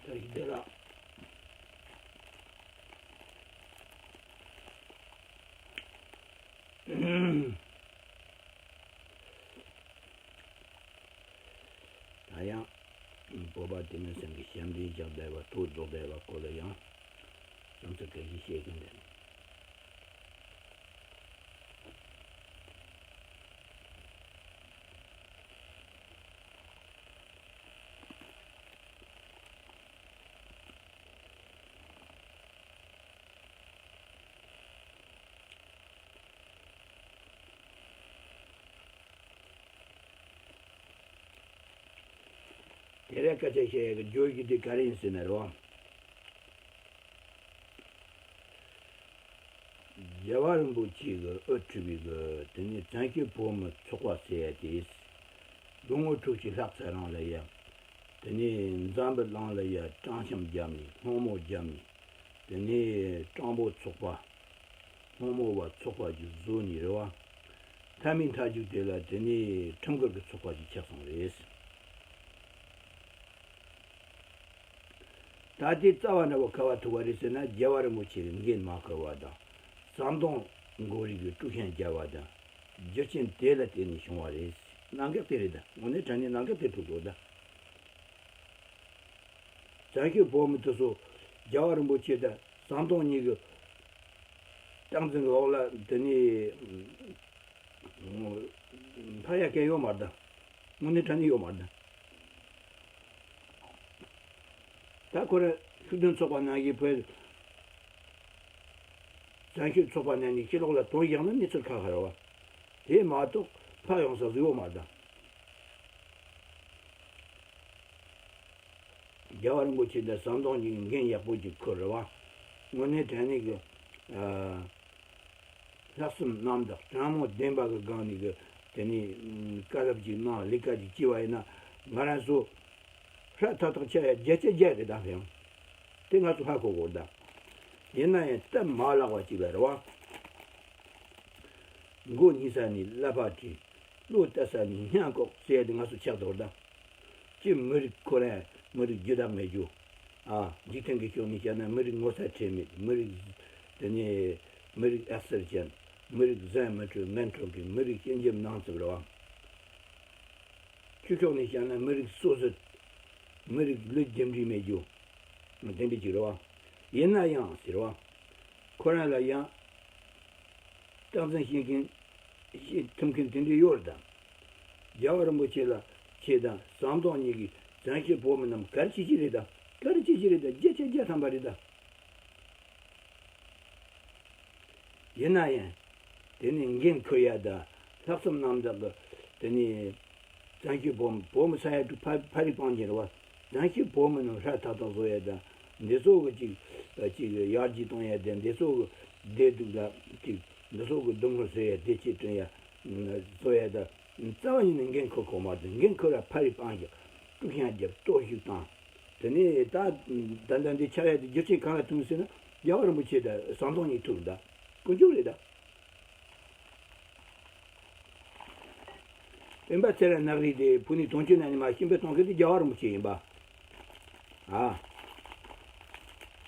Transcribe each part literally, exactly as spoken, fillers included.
ཞིག་དེ་ལ། ད་ཡང་བོད་པ་དེ་མིན་སེམས་ཀྱི་ཞབས་འདྲེན་བཞག་བསྡད་པ་ཐུགས་རྫོགས་བསྡད་པ་སྐོར་ལ་ཡང་བསམ་ཚུལ་ག་ཞིག་བཤད་ཀྱི་འདུག་དེ་རེད། སྐད་ཆ་བཤད་ཡག་གི་བརྗོད་གཞི་དེ་ག་རེ་ཡིན་ཟེར་ན་རེད་བ། རྒྱལ་བ་རིན་པོ་ཆེ་གི་དབུ་ཁྲིད་པའི་གི་དེ་ནས་བཙན་བྱོལ་བོད་མི་ཚོགས་པ་ཟེར་ཡ་དེ། ལོ་ངོ་དྲུག་ཅུ་ལྷག་ཙམ་རིང་ལ་ཡ། དེ་ནས་འཛམ་བུ་གླིང་ལ་ཡ་བཀྲ་ཤིས་བརྒྱབ་ནས་སྔོན་མོ་བརྒྱབ་ནས། དེ་ནས་སྤྲང་པོ་ཚོགས་པ། སྔོན་མོ་བ་ཚོགས་པ་ཞིག་བཟོས་ནས་རེད་བ། མཐའ་མའི་མཐའ་མཇུག་དེ་ལ་དེ་ནས་ཁྲིམས་འགལ་གྱི་ཚོགས་པ་ཞིག་ཆགས་སོང་རེད། ད་ལྟའི་རྩ་བ་འདྲ་བོ་ག་བ་ཐུག་པ་རེད་ཟེར་ན། རྒྱལ་བ་རིན་པོ་ཆེ་གི་འགན་མ་འཁུར་བ་དང་། ཟམ་གདོང་མགོ་རིལ་གྱི་དཀྲུག་ཤིང་བརྒྱབ་པ་དང་། རྒྱུ་རྐྱེན་དེ་ལ་བརྟེན་ནས་བྱུང་བ་རེད། གནད་འགག་དེ་རེད་ད། དངོས་གནས་དྲང་གནས་གནད་འགག་དེ་ཐུག་འདུག་ད། བཙན་བྱོལ་བོད་མི་དེ་ཚོ་རྒྱལ་བ་རིན་པོ་ཆེ་དང་ཟམ་གདོང་གཉིས་ཀྱི་སྟངས་འཛིན་གྱི་འོག་ལ་དེ་ནས་ཕར་ཡ་གས་ཡོད་མ་རེད་ད། དངོས་གནས་དྲང་གནས་ཡོད་མ་རེད་ད། ད་ཁོ་ར་ཤུགས་ལྡན་ཚོགས་པ་ནང་བཞིན་བོད་བཙན་བྱོལ་ཚོགས་པ་ནང་ནས་ཕྱི་ལོགས་ལ་དོན་བཞག་ན་གནས་ཚུལ་ཁ་ཁ་རེད་བ། དེ་མ་གཏོགས་ཕར་ཡོང་ས་ཟིག་ཡོད་མ་རེད་ད། རྒྱལ་བ་རིན་པོ་ཆེ་དང་ཟམ་གདོང་གཉིས་འགན་ཡག་པོ་ཅིག་འཁུར་རེད་བ། དངོས་གནས་དྲང་གནས་ཀྱི་ཨ་ལྷག་བསམ་རྣམ་དག་དྲང་མོ་བདེན་པ་གི་སྒང་ནས་ཀྱི་དེ་ནས་བཀའ་སློབ་ཅིག་གནང་ལས་ཀ་ཅིག་བྱས་པ་ཡིན་ན། ང་རང་ཚོ་ཧྲ་ཐག་ཐག་ཆགས་ཡ་བརྒྱ་ཆ་བརྒྱ་རེད་ད་ཕན། དེ་ང་ཚོ་ཧ་གོ་དགོས་ད། ཡིན་ན་ཡང་སྟབས་མ་ལེགས་པ་ཅིག་ལ་རེད་བ། མགོ་གཉིད་ས་ནས་ཀླད་པ་བྲིས། བློ་གཏད་ས་ནས་སྙིང་ལྐོག་ཟེར་ཡ་དེ་ང་ཚོ་ཆགས་འདུག་ད། སྤྱིར་མི་རིགས་ཁོ་རང་མི་རིགས་རྒྱུ་དག་མེད་རྒྱུ། ཨ། འཇིག་རྟེན་གྱི་ཕྱོགས་ནས་བཤད་ན་མི་རིགས་ངོ་ཚ་ཁྲེལ་མེད། མི་རིགས་དེ་ནས་མི་རིགས་ཨེག་སར་ཅན། མི་རིགས་ཟན་མི་འཕྲོད་ངན་འཕྲོད་མཁན། མི་རིགས་སྐྱིན་འཇེབས་ནང་ཚུགས་རེད་བ། ཆོས་ཕྱོགས་ནས་བཤད་ན་མི་རིགས་སོ་སོ། མི་རིགས་ལུས་རྒྱུ་འབྲས་མེད་རྒྱུ། དེ་འདྲ་ཅིག་རེད་བ། ཡིན་ན་ཡང་ཟེར་བ། ཁོ་རང་ལ་ཡང་སྟངས་འཛིན་བྱེད་མཁན་བྱེད་ཐུབ་མཁན་དེ་འདྲ་ཡོད་རེད་ད། རྒྱལ་བ་རིན་པོ་ཆེ་ལ་ཆེ་དང་ཟམ་གདོང་གཉིས་ཀྱིས་བཙན་བྱོལ་བོད་མི་རྣམས་ག་རེ་བྱེད་ཀྱི་རེད་ད། ག་རེ་བྱེད་ཀྱི་རེད་ད། བརྒྱ་ཆ་བརྒྱ་ཐམ་པ་རེད་ད། ཡིན་ན་ཡང་། དེ་ནས་འགན་འཁུར་ཡ་དང་ལྷག་བསམ་རྣམ་དག་གི་དེ་ནས་བཙན་བྱོལ་བོད་མི་བོད་མི་ས་ཡ་དྲུག་ཕ་ཕ་རི་སྤང་རྒྱུ་རེད་བ། བཙན་བྱོལ་བོད་མི་རྣམས་ཧྲ་ཐག་ཐག་བཟོ་ཡ་དང་། འདི་ཚོ་གི་ཅིག་ཅིག་ཡར་རྒྱས་གཏོང་ཡ་དང་། འདི་ཚོ་གི་བདེ་སྡུག་ལ་ཅིག་འདི་ཚོ་གི་སྡུག་བསྔལ་སེལ་ཡ་བདེ་སྐྱིད་བསྐྲུན་ཡ་བཟོ་ཡ་དང་། རྩ་བ་ཉིད་ནས་འགན་འཁུར་དགོས་མ་རེད། འགན་འཁུར་ཡ་ཕ་རི་སྤང་རྒྱུ། དཀྲུག་ཤིང་རྒྱབ། གཏོར་བཤིག་བཏང་། དེ་ནས་ད་ད་ལྟ་འདི་ཆགས་ཡ་དེ་རྒྱུ་རྐྱེན་གང་ལ་ཐུག་ཟེར་ན། རྒྱལ་བ་རིན་པོ་ཆེ་དང་ཟམ་གདོང་གཉིས་ཐུག་རེད་ད། དཀོན་མཆོག་རེད་ད། སྤེན་པ་ཚེ་རིང་ནག་རིལ་དེ་ཕུ་ནུའི་དོན་གཅོད་ནང་ནས་མར་ཤིང་དཔོན་གཏོང་མཁན་དེ་རྒྱལ་བ་རིན་པོ་ཆེ་ཡིན་པ། ཨ།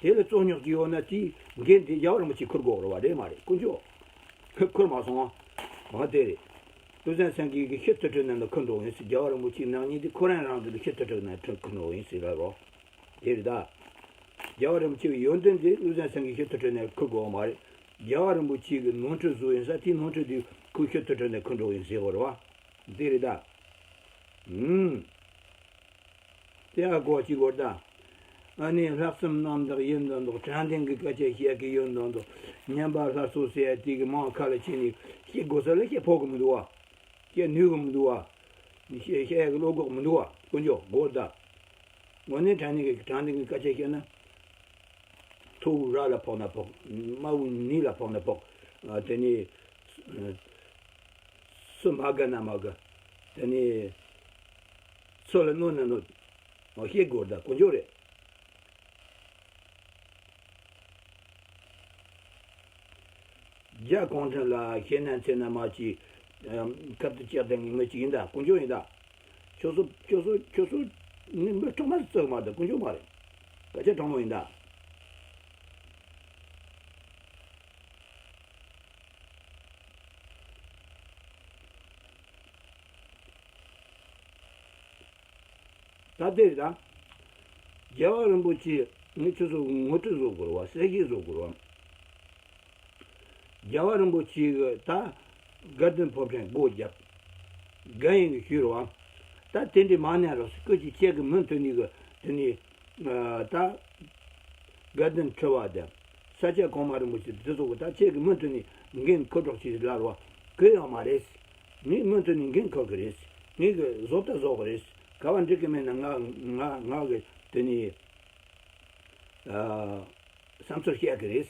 དེ་ལ་རྩོད་རྙོག་ཅིག་ཡོད་ན་དེའི་འགན་དེ་རྒྱལ་བ་རིན་པོ་ཆེས་འཁུར་དགོས་རེད་བ། རེད་མ་རེད། དཀོན་མཆོག་འཁུར་མ་སོང་ང་། ང་དེ་རེད། བློ་བཟང་སེང་གེ་གིས་ཤི་ཐུབ་ཐུབ་ནས་འཁུར་འགྲོ་ཡིན་ཟེར། རྒྱལ་བ་རིན་པོ་ཆེའི་ནག་ཉེས་དེ་ཁོ་རང་རང་དེ་ལ་ཤི་ཐུབ་ཐུབ་ནས་འཁུར་འགྲོ་ཡིན་ཟེར་ལབ་རོགས། དེ་རེད་ད། རྒྱལ་བ་རིན་པོ་ཆེའི་ཡོན་ཏན་དེ་བློ་བཟང་སེང་གེས་ཤི་ཐུབ་ཐུབ་ནས་འཁུར་དགོས་མ་རེད། རྒྱལ་བ་རིན་པོ་ཆེ་གིས་ནོར་འཁྲུལ་བཟོས་ཡིན་ས་དེའི་ནོར་འཁྲུལ་དེ་ཁོས་ཤི་ཐུབ་ཐུབ་ནས་འཁུར་འགྲོ་ཡིན་ཟེར་དགོས་རེད་བ། དེ་རེད་ད། ཨུམ། དེ་ཨ་གོ་གཅིག་གོ་ད། ཨ་ནི་ལྷག་བསམ་རྣམ་དག་ཡིན་མདོག་མདོག་དྲང་བདེན་གྱི་སྐད་ཆ་བཤད་ཀྱི་ཡོད་མདོག་མདོག་ཉམས་པ་སླར་གསོ་ཟེར་ཡ་དེ་གི་མང་ཁ་ལ་ཕྱིན་ནས་བཤད་དགོས་ས་ལ་བཤད་ཕོད་གི་མི་འདུག་བ། བཤད་ནུས་གི་མི་འདུག་བ། བཤད་བཤད་ཡ་གི་བློ་ཁོག་མི་འདུག་བ། དཀོན་མཆོག་གོ་ད། དངོས་གནས་དྲང་གནས་ཀྱི་དྲང་བདེན་གྱི་སྐད་ཆ་བཤད་ན། མཐོ་བོའི་རྭ་ལ་ཕོག་ན་ཕོག་དམའ་བོའི་ནད་ལ་ཕོག་ན་ཕོག་ཨ། དེ་ནས་སུ་མ་དགའ་ན་མ་དགའ། དེ་ནས་སུ་ལ་གནོད་ན་གནོད། ཨ། བཤད་དགོས་ད། དཀོན་མཆོག་རེད། རྒྱ་གུང་ཁྲན་ལ་ཤེས་ན་ཚེ་ན་མ་གྱིས་ཁབ་ཏུ་བཅག་བསྡད་མཁན་མི་གཅིག་ཡིན་ད། དཀོན་མཆོག་ཡིན་ད། ཁྱོད་ཚོ་ཁྱོད་ཚོ་ཁྱོད་ཚོ་ནི་མི་གྲོག་མ་བརྩི་གི་མ་རེད། དཀོན་མཆོག་མ་རེད། སྐད་ཆ་དྲང་མོ་ཡིན་ད། ད་དེ་རེད་ད། རྒྱལ་བ་རིན་པོ་ཆེ་ངས་ཁྱོད་ཚོ་ངོ་སྤྲོད་བཟོ་དགོས་རེད་བ། གསལ་བཤད་བཟོ་དགོས་རེད་བ། རྒྱལ་བ་རིན་པོ་ཆེ་གི་ད་དགའ་ལྡན་ཕོ་བྲང་སྒོ་བརྒྱབ། དགའ་ཡིན་གི་ཞུས་རེད་བ། ད་དེ་འདྲའི་མ་ནས་རོགས་སྐུ་ཅིག་ཁྱེད་ཀྱི་མུ་མཐུད་ནས་གི་དེ་ནས་ད་དགའ་ལྡན་ཁྲི་པ་དང་། ས་སྐྱ་གོང་མ་རིན་པོ་ཆེ་དེ་ཚོ་གི་ད་ཁྱེད་ཀྱི་མུ་མཐུད་ནས་འགན་འཁུར་རོགས་ཞེས་ལབ་རོགས། གི་ཡོད་མ་རེད། ངས་མུ་མཐུད་ནས་འགན་འཁུར་གི་རེད། ངས་གི་བཟོ་ལྟ་བཟོ་གི་རེད། ག་བ་འགྲིག་གི་མེད་ན་ང་ང་ང་གི་དེ་ནས་ཨ་བསམ་ཚུལ་བཤད་གི་རེད།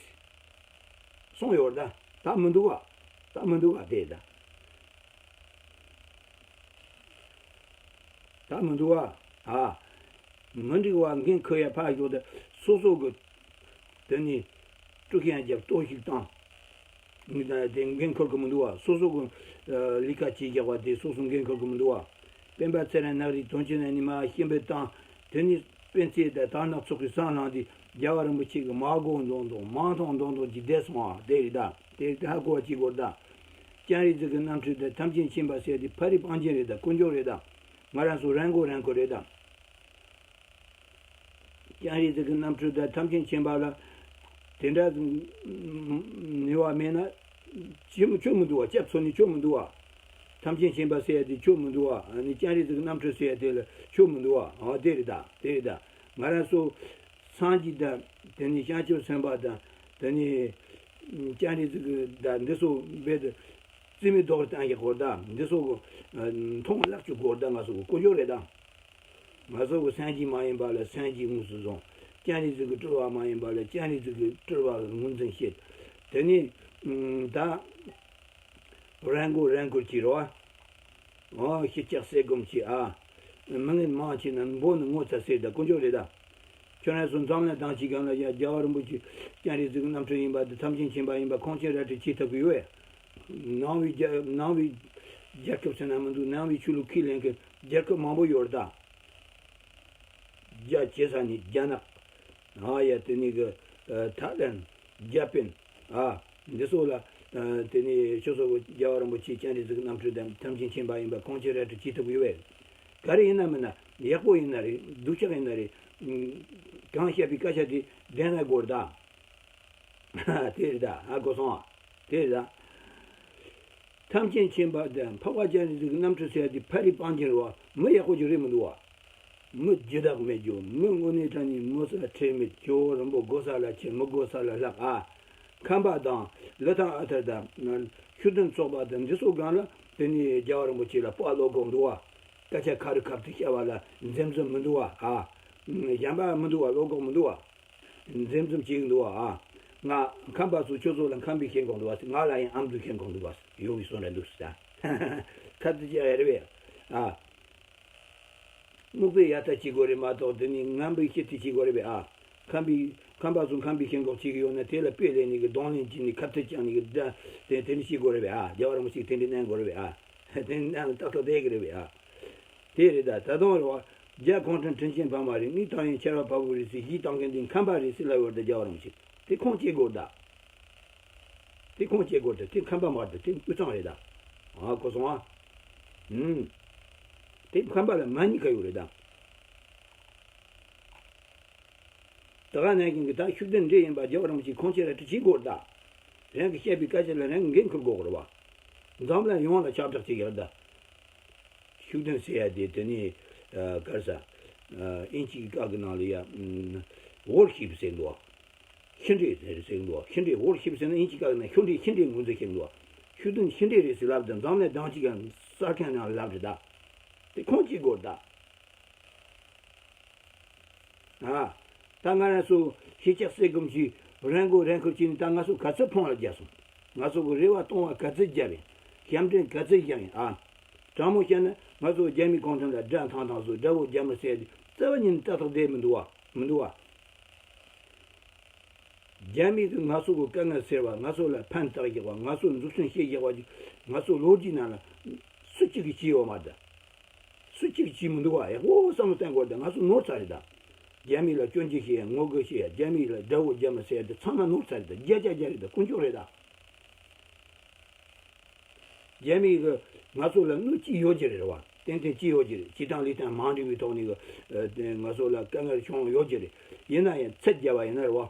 གསུངས་ཡོད་ད། ད་མི་འདུག་བ། ད་མི་འདུག་བ་དེ་ད། ད་མི་འདུག་བ། ཨ། མི་འགྲིག་བ་འགན་འཁུར་ཡ་ཕར་ཞོག་ད། སོ་སོ་གི་དེ་ནས་དཀྲུག་ཤིང་རྒྱབ་ལྟོ་ཞིག་བཏང་། ངས་ད་དེ་འགན་འཁུར་གི་མི་འདུག་བ། སོ་སོ་གི་ལས་ཀ་བྱེད་རྒྱག་པ་དེ་སོ་སོ་འགན་འཁུར་གི་མི་འདུག་བ། སྤེན་པ་ཚེ་རིང་ནག་རིག་དོན་ཆེན་ནས་ཉི་མ་སྐྱིན་པའི་བཏང་། དེ་ནས་སྤེན་ཚེ་དང་དར་ནག་ཚོགས་ཀྱི་སང་ལངས་ཏེ་རྒྱལ་བ་རིན་པོ་ཆེ་གི་མ་གོ་མདོག་མདོག་མ་མཐོང་མདོག་མདོག་ཅིག་བསྡད་སོང་བ་དེ་རེད་ད། དེ་དེ་ཧ་གོ་བ་ཅིག་དགོས་ད། སྤྱན་རས་གཟིགས་ཀྱི་རྣམ་འཕྲུལ་དེ་ཐམས་ཅད་མཁྱེན་པ་ཟེར་དེ་ཕ་རི་སྤང་རྒྱན་རེད་ད། དཀོན་མཆོག་རེད་ད། ང་རང་ཚོ་རང་མགོ་རང་འཁོར་རེད་ད། སྤྱན་རས་གཟིགས་ཀྱི་རྣམ་འཕྲུལ་དང་ཐམས་ཅད་མཁྱེན་པ་ལ་དེ་འདྲ་ནུས་པ་མེད་ན་ཅི་མི་ཆོ་མི་འདུག་བ། སྐྱབས་འཚོལ་ནི་ཆོ་མི་འདུག་བ། ཐམས་ཅད་མཁྱེན་པ་ཟེར་ཡ་དེ་ཆོ་མི་འདུག་བ། ཨ་ནི་སྤྱན་རས་གཟིགས་ཀྱི་རྣམ་འཕྲུལ་ཟེར་ཡ་དེ་ལ་ཆོ་མི་འདུག་བ། ཨ་དེ་རེད་ད། དེ་རེད་ད། ང་རང་ཚོ་སངས་རྒྱས་དང་དེ་ནས་བྱང་ཆུབ་སེམས་དཔའ་དང་དེ་ནས་སྤྱན་རས་གཟིགས་ཀྱི་ད་འདི་ཚོ་རྦད་དེ་རྩིས་མེད་རྡོག་རྩ་གི་སྐོར་ད། འདི་ཚོ་གི་མཐོང་བརླག་གི་སྐོར་ད། ང་ཚོ་གི་དཀོན་མཆོག་རེད་ད། ང་ཚོ་གི་སངས་རྒྱས་མ་ཡིན་པ་ལ་སངས་རྒྱས་དངོས་སུ་བཟུང་། སྤྱན་རས་གཟིགས་ཀྱི་སྤྲུལ་པ་མ་ཡིན་པ་ལ་སྤྱན་རས་གཟིགས་ཀྱི་སྤྲུལ་པ་ངོས་འཛིན་བྱེད། དེ་ནས་ད་རང་མགོ་རང་འཁོར་གྱི་རེད་བ། འོ་ཤི་ལྕགས་སེ་སྒོམ་གྱི་ཨ། མི་ངན་མང་ཆེ་ན་འབོ་ནི་ངོ་ཚ་སེ་ད་དཀོན་མཆོག་རེད་ད། ཁྱོད་རང་ཚོ་འཛམ་གླིང་དང་ཅིག་གང་ལ་ཡ་རྒྱལ་བ་རིན་པོ་ཆེ་སྤྱན་རས་གཟིགས་ཀྱི་རྣམ་འཕྲུལ་ཡིན་པ་དེ་ཐམས་ཅད་མཁྱེན་པ་ཡིན་པ་ཁུངས་སྐྱེལ་ར་སྤྲོད་བྱེད་ཐུབ་ཀྱི་ཡོད་པས། ནང་པའི་རྒྱལ་ནང་པའི་རྒྱལ་ཁབ་ཟེར་ན་མི་འདུག་ནང་པའི་ཆོས་ལུགས་ཁས་ལེན་མཁན་རྒྱལ་ཁབ་མང་པོ་ཡོད་རེད་ད། རྒྱ་ཆེ་ས་ནས་རྒྱ་ནག་ཨ་ཡ་དེ་ནས་གི་ཐའི་ལན། རྒྱ་པན། ཨ། འདི་ཚོ་ལ་དེ་ནས་ཁྱོད་ཚོ་རྒྱལ་བ་རིན་པོ་ཆེ་སྤྱན་རས་གཟིགས་རྣམ་འཕྲུལ་དང་ཐམས་ཅད་མཁྱེན་པ་ཡིན་པ་ཁུངས་སྐྱེལ་ར་སྤྲོད་བྱེད་ཐུབ་ཀྱི་ཡོད་པས། ག་རེ་ཡིན་ན་མིན་ན་ཡག་པོ་ཡིན་ན་རེད། སྡུག་ཅག་ཡིན་ན་རེད། གང་བཤད་པའི་སྐད་ཆ་དེ་བདེན་ན་དགོས་རེད་ད། དེ་རེད་ད། ཨ་གོ་སོང་ཨ། དེ་རེད་ད། ཐམས་ཅད་མཁྱེན་པ་དང་འཕགས་པ་སྤྱན་རས་གཟིགས་ཀྱི་རྣམ་འཕྲུལ་ཟེར་ཡ་དེ་ཕ་རི་སྤང་རྒྱན་རེད་བ། མི་ཡག་པོ་ཅིག་རེད་མི་འདུག་བ། མི་རྒྱུ་དག་མེད་རྒྱུ། མི་དངོས་གནས་དྲང་གནས་མི་ས་ཁྲེལ་མེད། ཇོ་བོ་རིན་པོ་དགོས་ས་ལ་ཁྱེར། མི་དགོས་ས་ལ་བརླག་ཨ། ཁམས་པ་དང་ལི་ཐང་ཨ་ཐར་དང་ཤུགས་ལྡན་ཚོགས་པ་དང་འདི་ཚོ་སྒང་ལ་དེ་ནས་རྒྱལ་བ་རིན་པོ་ཆེ་ལ་སྤོ་ལོ་དགོས་འདུག་བ། སྐད་ཆ་ཁ་རི་ཁ་ཐུག་བཤད་པ་ལ་འཛེམ་ཟོན་མི་འདུག་བ་ཨ། གཞན་པ་མི་འདུག་བ། བློ་ཁོག་མི་འདུག་བ། འཛེམ་ཟོན་བྱེད་ཀྱི་འདུག་བ་ཨ། ང་ཁམས་པ་ཚོ་ཁྱོད་ཚོ་ལ་ཁམས་པའི་ཤེས་དགོས་འདུག་བ། ང་ལ་ཡང་ཨ་མདོ་ཤེས་དགོས་འདུག་བ། ཡོང་གི་སོང་རེད་འདུག་ཟེར། ཁ་ཐུག་བྱེད་ཡ་རེད་པས་ཨ། སྨུག་པའི་ཡ་ཐ་བྱེད་དགོས་རེད་མ་གཏོགས་དེ་ནི་ངན་པའི་ཤེས་ཐུག་བྱེད་དགོས་རེད་པས་ཨ། ཁམས་པའི་ཁམས་པ་ཚོ་ཁམས་པའི་ཤེས་དགོས་བྱེད་ཀྱི་ཡོད་ན་དེ་ལ་དཔེ་ལེན་ནི་གི་གདོང་ལེན་བྱེད་ནི་ཁ་ཐུག་བཅང་ནི་གི་དེ་དེ་ནི་བྱེད་དགོས་རེད་པས་ཨ། རྒྱལ་བ་རིན་པོ་ཆེ་དེ་འདྲ་གནང་དགོས་རེད་པས་ཨ། དེ་ནི་གནང་ནི་ཏག་ཏག་བསྡད་ཀྱི་རེད་པས་ཨ། དེ་རེད་ད། ད་དུང་རེད་བ། རྒྱ་གུང་ཁྲན་དྲིན་ཆེན་ཕ་མ་རེད། མི་ཏང་ཡོན་ཆེ་བ་ཕ་བུ་རེད་ཟེར་གཞས་བཏང་མཁན་འདི་ཁམས་པ་རེད་ཟེར་ལབ་ཡོད་རེད་ད། རྒྱལ་བ་རིན་པོ་ཆེ་དེ་ཁུངས་སྐྱེལ་དགོས་རེད་ད། དེ་ཁུངས་སྐྱེལ་དགོས་རེད་ད། དེ་ཁམས་པ་མ་རེད་ད། དེ་དབུས་གཙང་རེད་ད། ཨ་གོ་སོང་ཨ། ཨུམ། དེ་ཁམས་པ་ལ་མ་ཉེས་ཁ་ཡོད་རེད་ད། ད་ག་ནང་བཞིན་གྱི་ད་ཤུགས་ལྡན་འདྲེ་ཡིན་པ་རྒྱལ་བ་རིན་པོ་ཆེ་ཁུངས་སྐྱེལ་ར་སྤྲོད་བྱེད་དགོས་རེད་ད། རང་གི་བཤད་པའི་སྐད་ཆ་ལ་རང་གི་འགན་འཁུར་དགོས་རེད་བ། འཛམ་གླིང་ཡོངས་ལ་ཁྱབ་བསྒྲགས་བྱེད་ཡག་ད། ཤུགས་ལྡན་ཟེར་ཡ་དེ་དེ་ནི་ག་རེ་ཟ། དབྱིན་ཇིའི་སྐད་ཀྱི་ནང་ལ་ཡ་ཝོར་ཤིབ་ཟེར་འདུག་ཤི་འདྲེ་ཟེར་ཟེར་འདུག་ཤི་འདྲེ་ཝོར་ཤིབ་ཟེར་ན་དབྱིན་ཇིའི་སྐད་ཀྱི་ནང་ཤི་འདྲེ་ཤི་འདྲེ་ངོས་འཛིན་བྱེད་འདུག་ཤུགས་ལྡན་ཤི་འདྲེ་རེད་ཟེར་ལབ་དང་འཛམ་གླིང་གང་ཅིའི་གསར་ཁང་ནང་ལབ་རེད་ད། དེ་ཁུངས་སྐྱེལ་དགོས་རེད་ད། ཨ། ད་ང་རང་ཚོ་ཤི་ལྕགས་སེ་སྒོམ་གྱིས་རང་མགོ་རང་འཁོར་བྱས་ནས་ད་ང་ཚོ་ག་ཚོད་ཕོང་ལ་རྒྱབ་སོང་། ང་ཚོ་གི་རེ་བ་གཏོང་བ་ག་ཚོད་བརྒྱབ་ཡིན། ཞབས་འདྲེན་ག་ཚོད་བཞག་ཡིན་ཨ། དྲང་མོ་བཤད་ན་ང་ཚོ་རྒྱ་མི་གུང་ཁྲན་ལ་དགྲ་ཐང་ཐང་བཟོ། དགྲ་བོ་རྒྱ་མི་ཟེར་ཏེ་རྩ་བ་ཉིད་ནས་ཏག་ཏག་བསྡད་མི་འདུག་བ། མི་འདུག་བ། རྒྱ་མི་གིས་ང་ཚོ་གི་དཀའ་ངལ་སེལ་བ། ང་ཚོ་ལ་ཕན་བཏགས་བཞག་པ། ང་ཚོ་འཛུགས་སྐྲུན་བྱས་བཞག་པ་ཅིག་ང་ཚོ་ལོ་རྒྱུས་ནང་ལ་སུ་གཅིག་གིས་བྱས་ཡོད་མ་རེད། སུ་གཅིག་བྱས་མི་འདུག་བ། ཡག་པོ་བསམ་བློ་གཏོང་དགོས་རེད། ང་ཚོ་ནོར་ཚར་རེད་ད། རྒྱ་མི་ལ་སྐྱོན་བརྗོད་བྱེད་ཡ། ངོ་རྒོལ་བྱེད་ཡ། རྒྱ་མི་ལ་དགྲ་བོ་རྒྱ་མི་ཟེར་ཡ་དེ་ཚང་མ་ནོར་ཚར་རེད་ད། བརྒྱ་ཆ་བརྒྱ་རེད་ད། དཀོན་མཆོག་རེད་ད། རྒྱ་མི་གི་ང་ཚོ་ལ་གནོད་ཅི་ཡོད་ཀྱི་རེད་བ། ཏན་ཏན་ཅི་ཡོད་ཀྱི་རེད། སྤྱི་བཏང་ལུས་བསྟན་མ་འགྲིག་པའི་ཐོག་ནས་གི་ཨ་དེ་ང་ཚོ་ལ་དཀའ་ངལ་བྱུང་ཡོད་ཀྱི་རེད། ཡིན་ན་ཡང་ཚད་བརྒྱབ་པ་ཡིན་ན་རེད་བ།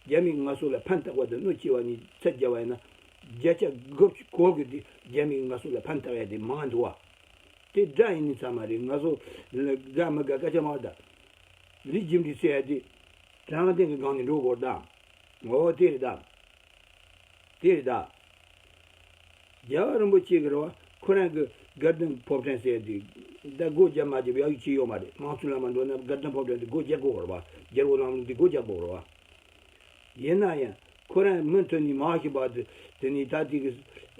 རྒྱ་མི་ང་ཚོ་ལ་ཕན་བཏགས་པ་དང་གནོད་སྐྱེལ་བ་གཉིས་ཚད་བརྒྱབ་པ་ཡིན་ན། བརྒྱ་ཆ་དགུ་བཅུ་གོ་གི་དེ་རྒྱ་མི་ང་ཚོ་ལ་ཕན་བཏགས་ཡ་དེ་མང་འདུག་བ། དེ་དགྲ་ཡིན་ནི་ཚང་མ་རེད། ང་ཚོ་ལ་དགའ་མི་དགའ་སྐད་ཆ་མ་རེད་ད། ལི་ཇི་འདི་ཟེར་ཡ་དེ་དྲང་བདེན་གི་སྒང་ནས་འགྲོ་དགོས་ད། ངོ་བོ་དེ་རེད་ད། དེ་རེད་ད། རྒྱལ་བ་རིན་པོ་ཆེ་གི་རེད་བ། ཁོ་རང་གི་དགའ་ལྡན་ཕོ་བྲང་ཟེར་དེ་ད་སྒོ་རྒྱག་མ་བརྒྱབ་ཡག་ཡིག་ཆ་ཡོད་མ་རེད། དམངས་གཙོའི་ལམ་ལ་འགྲོ་ན་དགའ་ལྡན་ཕོ་བྲང་དེ་སྒོ་རྒྱག་དགོས་རེད་བ། རྒྱལ་པོ་ལམ་ལུགས་དེ་སྒོ་རྒྱག་དགོས་རེད་བ། ཡིན་ན་ཡང་ཁོ་རང་མུ་མཐུད་ནས་མ་ཤི་བར་དུ་དེ་ནས་ད་དེ་གི་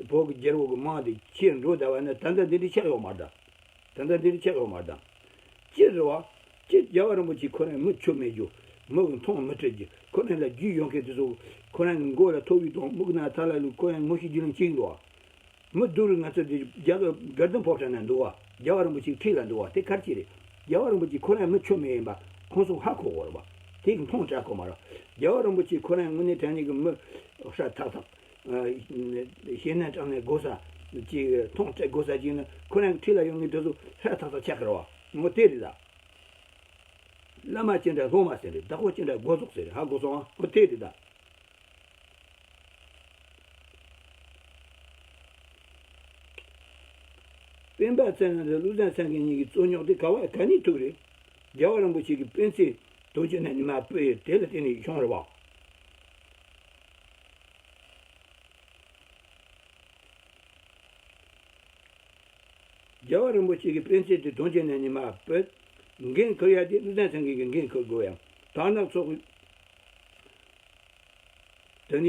བོད་ཀྱི་རྒྱལ་པོ་གི་དམག་དེ་ཕྱིར་འགྲོ་བསྡད་པ་ན་ད་ལྟ་འདི་འདྲ་ཆགས་ཡོད་མ་རེད་ད། ད་ལྟ་འདི་རུ་ཆགས་ཡོད་མ་དང་། སྤྱིར་རེད་བ། སྤྱིར་རྒྱལ་བ་རིན་པོ་ཆེ་ཁོ་རང་མི་ཆོ་མེད་རྒྱུ། མི་གི་མཐོང་མི་ཁྲེལ་རྒྱུ། ཁོ་རང་ལ་རྒྱུས་ཡོད་མཁན་དེ་ཚོ་ཁོ་རང་གི་མགོ་ལ་ཐོབ་པའི་དང་མིག་ནང་ཐ་ལ་ལུ་ཁོ་རང་ངོ་ཤེས་རྒྱུས་ལོན་བྱེད་ཀྱི་འདུག་བ། མི་སྡུག་རུ་ང་ཚོ་འདི་རྒྱ་དགའ་ལྡན་ཕོ་བྲང་ན་འདུག་བ། རྒྱལ་བ་རིན་པོ་ཆེའི་འཁྲིས་ལ་འདུག་བ། དེ་ག་རེ་བྱས་རེད། རྒྱལ་བ་རིན་པོ་ཆེ་ཁོ་རང་མི་ཆོ་མེད་ཡིན་པ་ཁོང་ཚོ་ཧ་གོ་དགོས་རེད་བ། དེ་གི་མཐོང་དྲག་གོ་མ་རེད། རྒྱལ་བ་རིན་པོ་ཆེ་ཁོ་རང་དངོས་གནས་དྲང་གནས་ཀྱི་མི་ཧྲ་ཐག་ཐག་ཤེས་ན་དྲང་ནས་དགོས་ས་ཅིག་མཐོང་སྤྲད་དགོས་ས་ཅིག་ནི་ཁོ་རང་འཁྲིས་ལ་ཡོང་མཁན་དེ་ཚོ་ཧྲ་ཐག་ཐག་ཆགས་ཀྱི་རེད་བ། ངོ་དེ་རེད་ད། བླ་མ་ཅི་འདྲ་སློབ་མ་ཟེར་རེད། བདག་པོ་ཅི་འདྲ་སྒོ་ཟོག་ཟེར་རེད། ཧ་གོ་སོང་ཨ། ངོ་དེ་རེད་ད། སྤེན་པ་ཚེ་རིང་དང་བློ་བཟང་སེང་གེ་གཉིས་ཀྱི་རྩོད་རྙོག་དེ་ག་བ་ག་ནས་ཐུག་རེད། རྒྱལ་བ་རིན་པོ་ཆེ་གི་སྤེན་ཚེ་དོན་གཅོད་ནས་ཉི་མ་སྤོས་དེ་ལ་བརྟེན་ནས་བྱུང་རེད་བ། རྒྱལ་བ་རིན་པོ་ཆེ་གི་སྤེན་ཚེ་དེ་དོན་གཅོད་ནས་ཉི་མ་སྤོས། འགན་འཁུར་ཡ་དེ་བློ་བཟང་སེང་གེ་གི་འགན་འཁུར་དགོས་ཡ། དར་ནག་ཚོགས་དེ་ནས་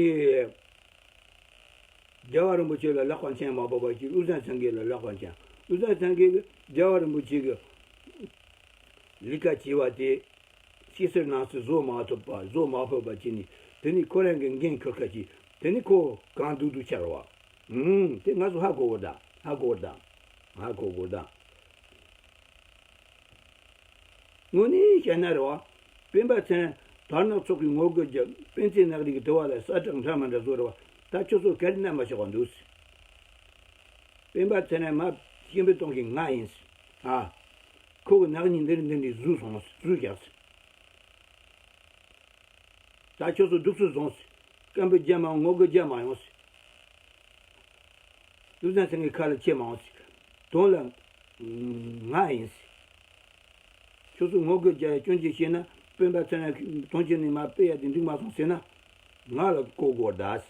རྒྱལ་བ་རིན་པོ་ཆེ་ལ་ལག་པ་འཆང་མ་ཕོད་པ་ཅིག་བློ་བཟང་སེང་གེ་ལ་ལག་པ་འཆང་། བློ་བཟང་སེང་གེ་གི་རྒྱལ་བ་རིན་པོ་ཆེ་གི་ལས་ཀ་བྱས་པ་དེ་ཕྱི་གསལ་ནང་གསལ་བཟོ་མ་ཐུབ་པ་བཟོ་མ་ཕོད་པ་བྱས་ནས། དེ་ནས་ཁོ་རང་གི་འགན་འཁུར་ཁ་ཅིག་དེ་ནས་ཁོ་གང་སྡུག་སྡུག་ཆགས་རེད་བ། ཨུམ། དེ་ང་ཚོ་ཧ་གོ་དགོས་ད། ཧ་གོ་དགོས་ད། ཧ་གོ་དགོས་ད། དངོས་གནས་བཤད་ན་རེད་བ། སྤེན་པ་ཚེ་རིང་དར་ནག་ཚོགས་ཀྱི་ངོ་རྒོལ་རྒྱབ། སྤེན་ཚེ་ནག་རིག་གི་དུ་བ་ལ་ས་བསྒྲགས་འདྲ་མི་འདྲ་བཟོ་རེད་བ། ད་ཁྱོད་ཚོ་ག་རེ་རྣ་མ་ཆགས་པ་འདུག་སྤེན་པ་ཚེ་རིང་མ་སྐྱེས་འབུལ་གཏོང་མཁན་ང་ཡིན། ཨ། ཁོ་གི་ནག་ཉེས་འདི་རེད་འདི་རེད་བཟོས་སོང་བཟོས་བཞག་ད་ཁྱོད་ཚོ་སྡུག་སུ་བཟུང་། སྐད་འབོད་རྒྱག་མ་འོང་། ངོ་རྒོལ་རྒྱག་མ་ཡོང་། བློ་བཟང་སེང་གེ་ཁ་ལ་ཆས་མ་འོང་། དོན་ལ་ང་ཡིན། ཁྱོད་ཚོ་ངོ་རྒོལ་རྒྱག་ཡ་སྐྱོན་ཅི་བཤད་ན། སྤེན་པ་ཚེ་རིང་དོན་གཅོད་ནས་མ་སྤེལ་ཡ་དེ་འགྲིག་མ་སོང་ཟེར་ན། ང་ལ་གོ་དགོས་ད།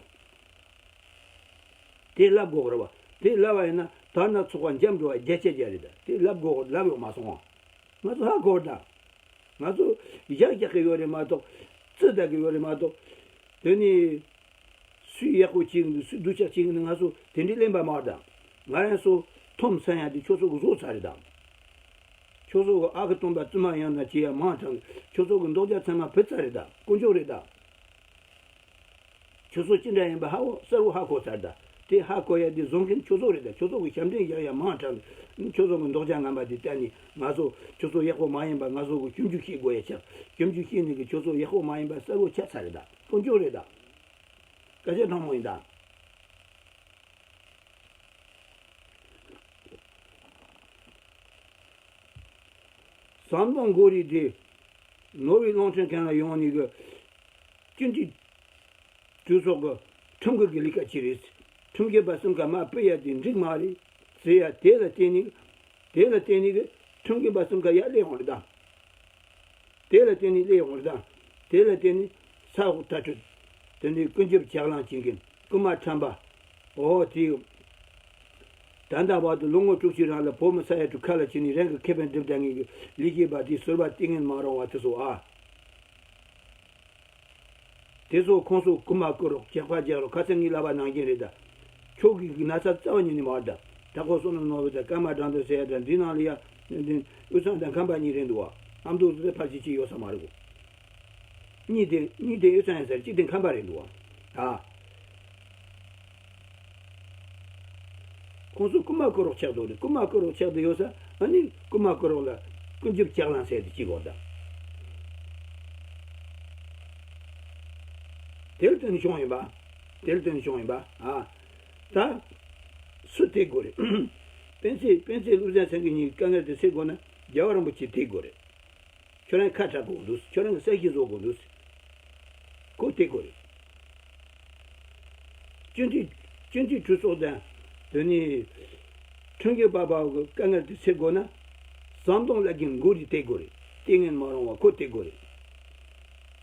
དེ་ལབ་དགོས་རེད་བ། དེ་ལབ་པ་ཡིན་ན་དར་ནག་ཚོགས་པ་འཇམ་འགྲོ་བ་བརྒྱ་ཆ་བརྒྱ་རེད་ད། དེ་ལབ་དགོས་ལབ་ཡོང་མ་སོང་བ། ང་ཚོ་ཧ་གོ་ད། ང་ཚོ་ཡག་རྒྱག་གི་ཡོད་རེད་མ་གཏོགས། རྩི་ལྟ་གི་ཡོད་རེད་མ་གཏོགས། དེ་ནི་སུས་ཡག་པོ་བྱེད་ཀྱི་འདུག་སུས་སྡུག་ཅག་བྱེད་ཀྱི་འདུག་ང་ཚོ་དེ་འདྲའི་གླེན་པ་མ་རེད་ད། ང་རང་ཚོ་ཐོམ་ས་ཡ་དེ་ཁྱོད་ཚོ་གི་བཟོ་ཚར་རེད་ད། ཁྱོད་ཚོ་གི་ཨ་ཁུ་སྟོན་པ་བཙུན་མ་ཡང་ན་བྱེད་ཡ་མང་དྲགས། ཁྱོད་ཚོ་གི་མདོག་རྒྱ་ཚང་མ་བུད་ཚར་རེད་ད། དཀོན་མཆོག་རེད་ད། ཁྱོད་ཚོ་ཅི་འདྲ་ཡིན་པ་ཧ་གོ་གསལ་བོ་ཧ་གོ་ཚར་ད། དེ་ཧ་གོ་ཡ་དེ་བཟོ་མཁན་ཁྱོད་ཚོ་རེད་ད། ཁྱོད་ཚོ་གི་ཞབས་འདྲེན་བཞག་ཡ་མང་དྲགས། ཁྱོད་ཚོ་གི་མདོག་རྒྱ་ངན་པ་དེ་བལྟས་ནས་ང་ཚོ་ཁྱོད་ཚོ་ཡག་པོ་མ་ཡིན་པ། ང་ཚོ་གི་སྐྱོན་བརྗོད་བཤད་དགོས་ཡ་ཆགས། སྐྱོན་བརྗོད་བཤད་ནས་གི་ཁྱོད་ཚོ་ཡག་པོ་མ་ཡིན་པ་གསལ་བོ་ཆགས་ཚར་རེད་ད། དཀོན་མཆོག་རེད་ད། སྐད་ཆ་དྲང་མོ་ཡིན་ད། ཟམ་གདོང་མགོ་རིལ་དེ་ནོར་ཝེ་རླུང་འཕྲིན་ཁང་ལ་ཡོང་ནས་གི་སྤྱི་འཐུས་གྲོས་ཚོགས་ཀྱི་ཁྲིམས་འགལ་གྱི་ལས་ཀ་བྱས་རེད། ཁྲིམས་འགལ་པ་གསུམ་ཀ་མར་ཕུད་ཡ་དེ་འགྲིག་མ་རེད་ཟེར་ཡ་དེ་ལ་བརྟེན་ནས། དེ་ལ་བརྟེན་ནས་གི་ཁྲིམས་འགལ་པ་གསུམ་ཀ་ཡར་སླེབས་ཡོང་རེད་ད། དེ་ལ་བརྟེན་ནས་སླེབས་ཡོང་རེད་ད། དེ་ལ་བརྟེན་ནས་ས་འོག་མཐར་སྐྲོད། དེ་ནས་ཀུན་ཁྱབ་ལྕགས་ལམ་བྱེད་མཁན་རྐུན་མ་ཁྲམ་པ། ཨོ་དེ། ད་ལྟ་བར་དུ་ལོ་ངོ་དྲུག་ཅུ་རིང་ལ་བོད་མི་ས་ཡ་དྲུག་ཁ་ལ་ཕྱིན་ནས་རང་གི་ཁེ་ཕན་སྒྲུབ་བསྡད་མཁན་གྱི་ལས་བྱེད་པ་དེ་ཟུར་པ་བསྟེན་མཁན་མ་རུང་བ་དེ་ཚོ་ཨ། དེ་ཚོ་ཁོང་ཚོ་རྐུན་མ་རྐུ་རོགས། ཇག་པ་རྒྱག་རོགས། ཁ་སང་ངས་ལབ་པ་ནང་བཞིན་རེད་ད། ཁྱོད་ཀྱི་ན་ཚ་རྩ་བ་ཉིད་ནས་མ་རེད་ད། ད་ཁོ་བསོད་ནམས་ནོར་བུ་དང་ཀརྨ་དགྲ་འདུལ་ཟེར་ཡ་དང་འདི་ནང་ལ་ཡ། འདི་དབུས་གཙང་དང་ཁམས་པ་གཉིས་རེད་འདུག་བ། ཨ་མདོ་དེ་ཕལ་ཆེར་གཅིག་ཡོད་ས་མ་རེད་གོ། གཉིས་དེ་གཉིས་དེ་དབུས་གཙང་ཡིན་ཟེར། གཅིག་དེ་ཁམས་པ་རེད་འདུག་བ། ད། ཁོང་ཚོ་རྐུན་མ་རྐུ་རོགས་ཆགས་འདུག་རེད། རྐུན་མ་རྐུ་རོགས་ཆགས་བསྡད་ཡོད་ས། ཨ་ནི་རྐུན་མ་རྐུ་རོགས་ལ་ཀུན་ཁྱབ་ལྕགས་ལམ་ཟེར་དེ་གཅིག་གོ་ད། དེ་ལ་བརྟེན་ནས་བྱུང་ཡིན་པ། དེ་ལ་བརྟེན་ནས་བྱུང་ཡིན་པ། ཨ། ད་སུ་དེ་དགོས་རེད། སྤེན་ཚེ། སྤེན་ཚེ་བློ་བཟང་སེང་གེ་གཉིས་དཀའ་ངལ་དེ་སེལ་དགོས་ན་རྒྱལ་བ་རིན་པོ་ཆེ་དེ་དགོས་རེད། ཁྱོད་རང་ཁ་གྲག་དགོས་འདུག་ཁྱོད་རང་གི་གསལ་བཤད་བཟོ་དགོས་འདུག་ཁོ་དེ་དགོས་རེད། སྤྱི་འཐུས། སྤྱི་འཐུས་གྲོས་ཚོགས་དང་། དེ་ནས་ཁྲིམས་ཞིབ་པ་བ་གི་དཀའ་ངལ་དེ་སེལ་དགོས་ན། ཟམ་གདོང་བླ་རྒན་མགོ་རིལ་དེ་དགོས་རེད། ལྟས་ངན་མ་རུང་བ་ཁོ་དེ་དགོས་རེད།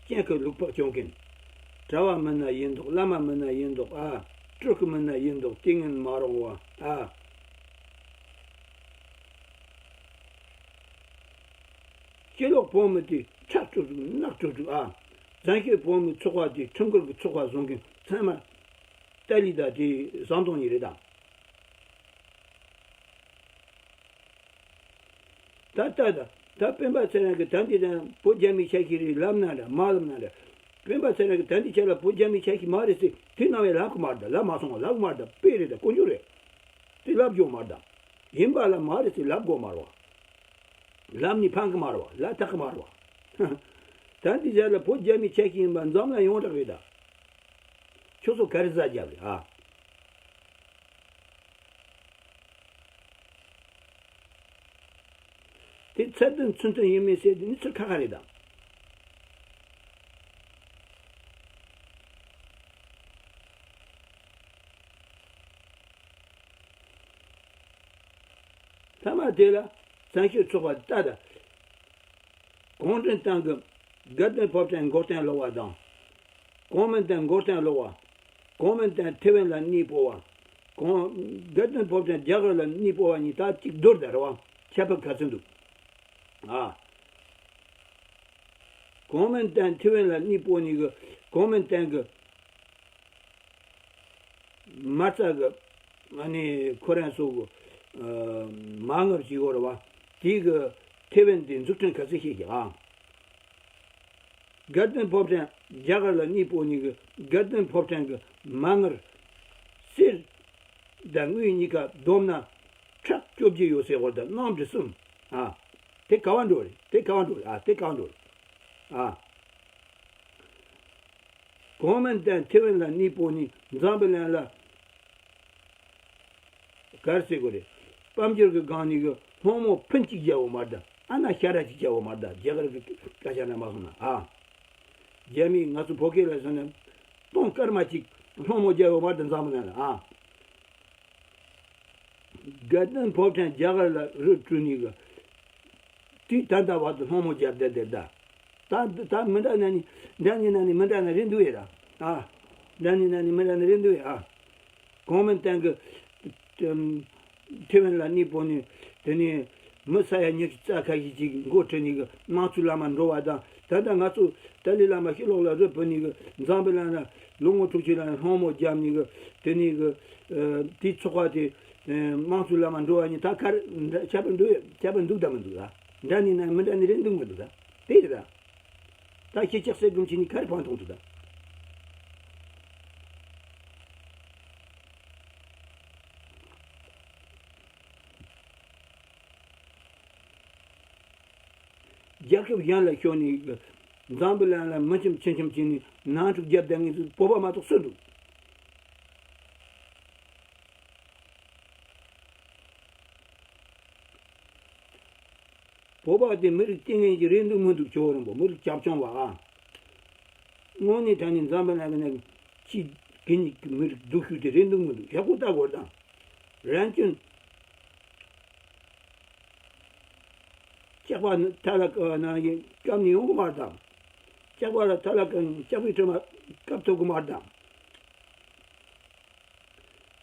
སྤྱན་གྱི་ལུག་པགས་སྐྱོང་མཁན། གྲྭ་བ་མིན་ན་ཡིན་མདོག་བླ་མ་མིན་ན་ཡིན་མདོག་ཨ། སྤྲུལ་སྐུ་མིན་ན་ཡིན་མདོག་ལྟས་ངན་མ་རུང་བ་ཨ། སྤྱི་ལོག་བོད་མི་དེ་ཁྲག་དཀྲུག་དཀྲུག་ནག་དཀྲུག་དཀྲུག་ཨ། བཙན་བྱོལ་བོད་མི་ཚོགས་པ་དེ་ཁྲིམས་འགལ་གྱི་ཚོགས་པ་བཟོ་མཁན་ཚང་མ་ཏཱ་ལའི་དང་དེ་ཟམ་གདོང་གཉིས་རེད་དམ། ད་ལྟ་ད་ད་སྤེན་པ་ཚེ་རིང་གིས་ད་འདི་དང་བོད་རྒྱ་མིའི་ཆ་ཤས་རེད་ལབ་ན་འདྲ་མ་ལབ་ན་འདྲ། སྤེན་པ་ཚེ་རིང་གིས་ད་འདི་ཆ་ལ་བོད་རྒྱ་མིའི་ཆ་ཤས་མ་རེད་ཟེར་དེ་ནང་བའི་ལབ་གི་མ་རེད། ལབ་མ་སོང་བ། ལབ་གི་མ་རེད། དཔེ་རེད། ད་དཀོན་མཆོག་རེད། དེ་ལབ་རྒྱུ་མ་རེད། ཡིན་པ་ལ་མ་རེད་ཟེར་ལབ་དགོས་མ་རེད་བ། ལབ་ནི་ཕན་གི་མ་རེད་བ། ལབ་ཐག་གི་མ་རེད་བ། ད་འདི་ཆ་ལ་བོད་རྒྱ་མིའི་ཆ་ཤས་ཡིན་པ་འཛམ་གླིང་ཡོངས་གྲགས་རེད་ད། ཁྱོད་ཚོ་ག་རེ་ཟ་རྒྱབ་རེད་ཨ། དེ་ཚད་ལྡན་ཚུལ་མཐུན་ཡིན་མིན་ཟེར་དེ་ནི་ཚུལ་ཁ་ཁ་རེད་དམ། མཐའ་མ་དེ་ལ་བཙན་བྱོལ་ཚོགས་པ་ལྟ་ད། གུང་ཁྲན་ཏང་གི་དགའ་ལྡན་ཕོ་བྲང་མགོ་རྟིང་སློག་པ་དང་། གོང་མའི་ཏང་མགོ་རྟིང་སློག་པ། གོང་མའི་ཏང་ཐེ་ཝན་ལ་གནས་སྤོ་བ། གོང་། དགའ་ལྡན་ཕོ་བྲང་རྒྱ་གར་ལ་གནས་སྤོ་བ་གཉིས་ད་གཅིག་བསྡུར་ད་རེད་བ། ཁྱད་པར་ག་ཚོད་འདུག་ཨ། གོང་མའི་ཏང་ཐེ་ཝན་ལ་གནས་སྤོ་ནི་གི་གོང་མའི་ཏང་གི་མ་རྩ་གི་ཨ་ནི་ཁོ་རང་ཚོ་གི་མ་དངུལ་ཅིག་ཡོད་རེད་བ། དེ་གི་ཐེ་ཝན་དེ་འཛུགས་སྐྲུན་ག་ཚོད་བྱེད་ཀྱི་ཨ། དགའ་ལྡན་ཕོ་བྲང་རྒྱ་གར་ལ་གནས་སྤོ་ནི་གི་དགའ་ལྡན་ཕོ་བྲང་གི་མ་དངུལ་གསེར་དང་དངུལ་གཉིས་ཀ་བསྡོམས་ན་ཁྲག་བཅོ་བརྒྱད་ཡོད་ཟེར་བ་དང་གནམ་གྲུ་གསུམ་ཨ། དེ་ག་བ་འགྲོ་རེད། དེ་ག་བ་འགྲོ་རེད་ཨ། དེ་ག་བ་འགྲོ་རེད་ཨ། གོང་མའི་ཏང་ཐེ་ཝན་ལ་གནས་སྤོ་ནི་འཛམ་བུ་གླིང་ལ་ག་རེ་ཟེར་དགོས་རེད། དཔལ་འབྱོར་གྱི་སྒང་ནས་གི་སློང་མོ་ཕུན་གཅིག་རྒྱག་འོ་མ་དང་ཨ་ན་ཤ་ར་གཅིག་རྒྱག་འོ་མ་དང་རྒྱ་གར་གྱི་སྐད་ཆ་ནང་མ་སོང་ན་ཨ། རྒྱ་མིས་ང་ཚོ་བོད་སྐད་ལ་སོང་ན་སྟོང་སྐར་མ་གཅིག་སློང་མོ་རྒྱག་འོ་མ་དང་འཛམ་བུ་གླིང་ལ་ཨ། དགའ་ལྡན་ཕོ་བྲང་རྒྱ་གར་ལ་རུ་བསྐྲུན་ནི་གི་དུས་ད་ལྟ་བར་དུ་སློང་མོ་རྒྱབ་བསྡད་བསྡད་ད། ད་ད་མི་འདྲ་ན་ནི་འདྲ་ནི་ན་ནི་མི་འདྲ་ན་རེད་འདུག་ཡེ་ར། ཨ། འདྲ་ནི་ན་ནི་མི་འདྲ་ན་རེད་འདུག་ཡེ་ཨ། གོང་མའི་ཏང་གི་ཐེ་ཝན་ལ་གནས་སྤོ་ནི་དེ་ནི་མི་ས་ཡ་ཉི་ཤུ་རྩ་ཁ་ཤས་ཅིག་འགོ་ཁྲིད་ནི་གི་དམངས་གཙོའི་ལམ་མ་འགྲོ་བ་དང་། ད་ལྟ་ང་ཚོ་ཏཱ་ལའི་བླ་མ་ཕྱི་ལོགས་ལ་རུ་བུད་ནི་གི་འཛམ་བུ་གླིང་ལ་ལོ་ངོ་དྲུག་ཅུ་ལ་སློང་མོ་རྒྱབ་ནི་གི་དེ་ནི་གི་དེའི་ཚོགས་པ་དེ་དམངས་གཙོའི་ལམ་མ་འགྲོ་བ་གཉིས་ད་ག་རེ་འདྲ་ཁྱད་པར་འདུག་ཡོད། ཁྱད་པར་འདུག་དང་མི་འདུག་ད། འདྲ་ནི་ན་མི་འདྲ་ནི་རེད་འདུག་མི་འདུག་ད། དེ་རེད་ད། ད་ཁྱེད་ཅག་སེ་སྒོམ་ཆེན་ནི་ག་རེ་ཕན་ཐོགས་འདུག་ད། རྒྱལ་ཁབ་གཞན་ལ་ཤོར་ནས་འཛམ་བུ་གླིང་ལ་མི་ཁྱིམ་ཕྱི་ཁྱིམ་བྱས་ནས་ནང་འཁྲུག་རྒྱབ་བསྡད་མཁན་ཚོ་བོད་པ་མ་གཏོགས་སུ་འདུག་བོད་པ་དེ་མི་རིགས་ལྟས་ངན་ཞིག་རེད་འདུག་མི་འདུག་ཇོ་བོ་རིན་པོ་མི་རིགས་བྱབ་ཆུང་བ་ཨ། དངོས་གནས་དྲང་གནས་འཛམ་བུ་གླིང་གི་ནང་གི་ཕྱི་རྒྱལ་གཉིས་ཀྱི་མི་རིགས་སྡུག་ཤོས་དེ་རེད་འདུག་མི་འདུག་ཡག་པོ་ལྟ་དགོས་དང་། རང་སྐྱོན། སྐྱག་པ་ནི་ཐ་ལ་ཀ་ནང་བཞིན་བཀབ་ནས་ཡོང་གི་མ་རེད་དམ། སྐྱག་པ་ལ་ཐ་ལ་ཀ་སྐྱག་པའི་དྲི་མ་བཀབ་ཐུབ་གི་མ་རེད་དམ།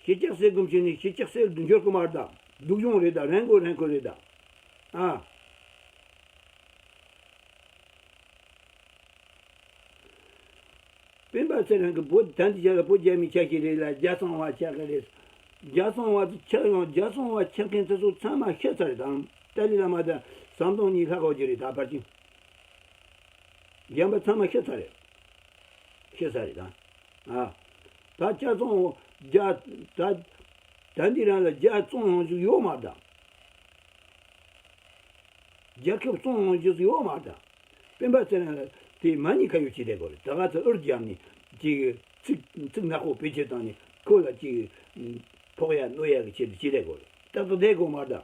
གཞིས་ཆགས་ཟེར་གོམས་བྱས་ནས་གཞིས་ཆགས་ཟེར་དུ་འབྱོར་གི་མ་རེད་དམ། སྡུག་སྦྱོང་རེད་དམ། རང་མགོ་རང་འཁོན་རེད་དམ། ཨ། སྤེན་པ་ཚེ་རིང་གིས་བོད་ད་འདི་ཆ་ལ་བོད་རྒྱ་མི་ཆ་ཤས་རེད་ལ་རྒྱ་སྲང་བ་ཆགས་ཀྱི་རེད། རྒྱ་སྲང་བ་ཚོ་ཆགས་ཡོང་རྒྱ་སྲང་བ་ཆགས་མཁན་དེ་ཚོ་ཚང་མ་ཤི་ཚར་རེད་དམ། ཏཱ་ལའི་བླ་མ་དང་ཟམ་གདོང་གཉིས་ལྷག་ཡོད་ཀྱི་རེད་ད་ཕལ་ཆེར། རྒན་པ་ཚང་མ་ཤི་ཚར་རེད། ཤི་ཚར་རེད་ད། ཨ། ད་རྒྱ་སྲང་བ་རྒྱ་ད་ད་འདི་རང་ལ་རྒྱ་སྲང་ཡོང་རྒྱུ་ཡོད་མ་རེད་དམ། རྒྱལ་ཁབ་སྲུང་ཡོང་རྒྱུ་ཡོད་མ་རེད། སྤེན་པ་ཚེ་རིང་ལ་དེ་མ་ཉེས་ཁ་གཡོག་བྱེད་བསྡད་དགོས་རེད། ད་ག་ཚོད་ཨུར་རྒྱབ་ནས་ ཅིག་ཚིག་ཚིག་ནག་པོ་བེད་སྤྱོད་བཏང་ནས་ཁོ་ལ་ཅིག་ཕོག་ཡ་གནོད་ཡ་གི་ཆེད་དུ་ཅི་རེད་དགོས་རེད། ཏག་ཏག་བསྡད་དགོས་མ་རེད་ད།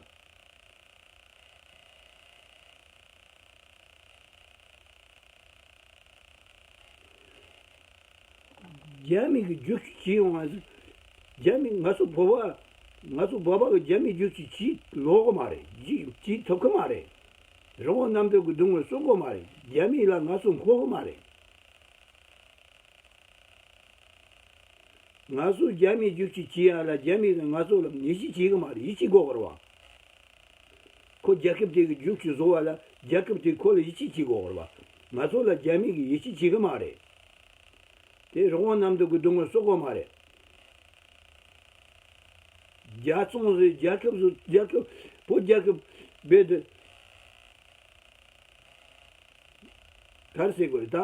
རྒྱ་མི་གི་རྒྱུགས་ཤུགས་ཇི་ཡོང་བ་ཟིག་རྒྱ་མི་ང་ཚོ་བོད་པ་ང་ཚོ་བོད་པ་གི་རྒྱ་མི་རྒྱུགས་ཤུགས་ཇི་ལོག་གི་མ་རེད། ཇི་ཇི་ཐུབ་གི་མ་རེད། རི་བོ་གནམ་རྡོ་གི་སྡུག་བསྔལ་གསོག་གི་མ་རེད། རྒྱ་མི་ལ་ང་ཚོ་མཁོ་གི་མ་རེད། ང་ཚོ་རྒྱ་མིའི་རྒྱུགས་ཤུགས་ཇི་ཡ་ལ་རྒྱ་མི་གིས་ང་ཚོ་ལ་ཡིད་ཆེས་བྱེད་གི་མ་རེད། ཡིད་ཆེས་དགོས་གི་རེད་བ། ཁོ་རྒྱལ་ཁབ་དེ་གི་རྒྱུགས་ཤུགས་བཟོ་བ་ལ་རྒྱལ་ཁབ་དེ་ཁོ་ལ་ཡིད་ཆེས་བྱེད་དགོས་གི་རེད་བ། ང་ཚོ་ལ་རྒྱ་མི་གིས་ཡིད་ཆེས་བྱེད་གི་མ་རེད། དེ་རི་བོ་གནམ་རྡོ་གི་སྡུག་བསྔལ་གསོག་གི་མ་རེད། རྒྱལ་ཚོང་ཟེར་རྒྱལ་ཁབ་ཟེར་རྒྱལ་ཁབ་བོད་རྒྱལ་ཁབ་རྦད་དེ། ག་རེ་ཟེར་དགོས་རེད་ད།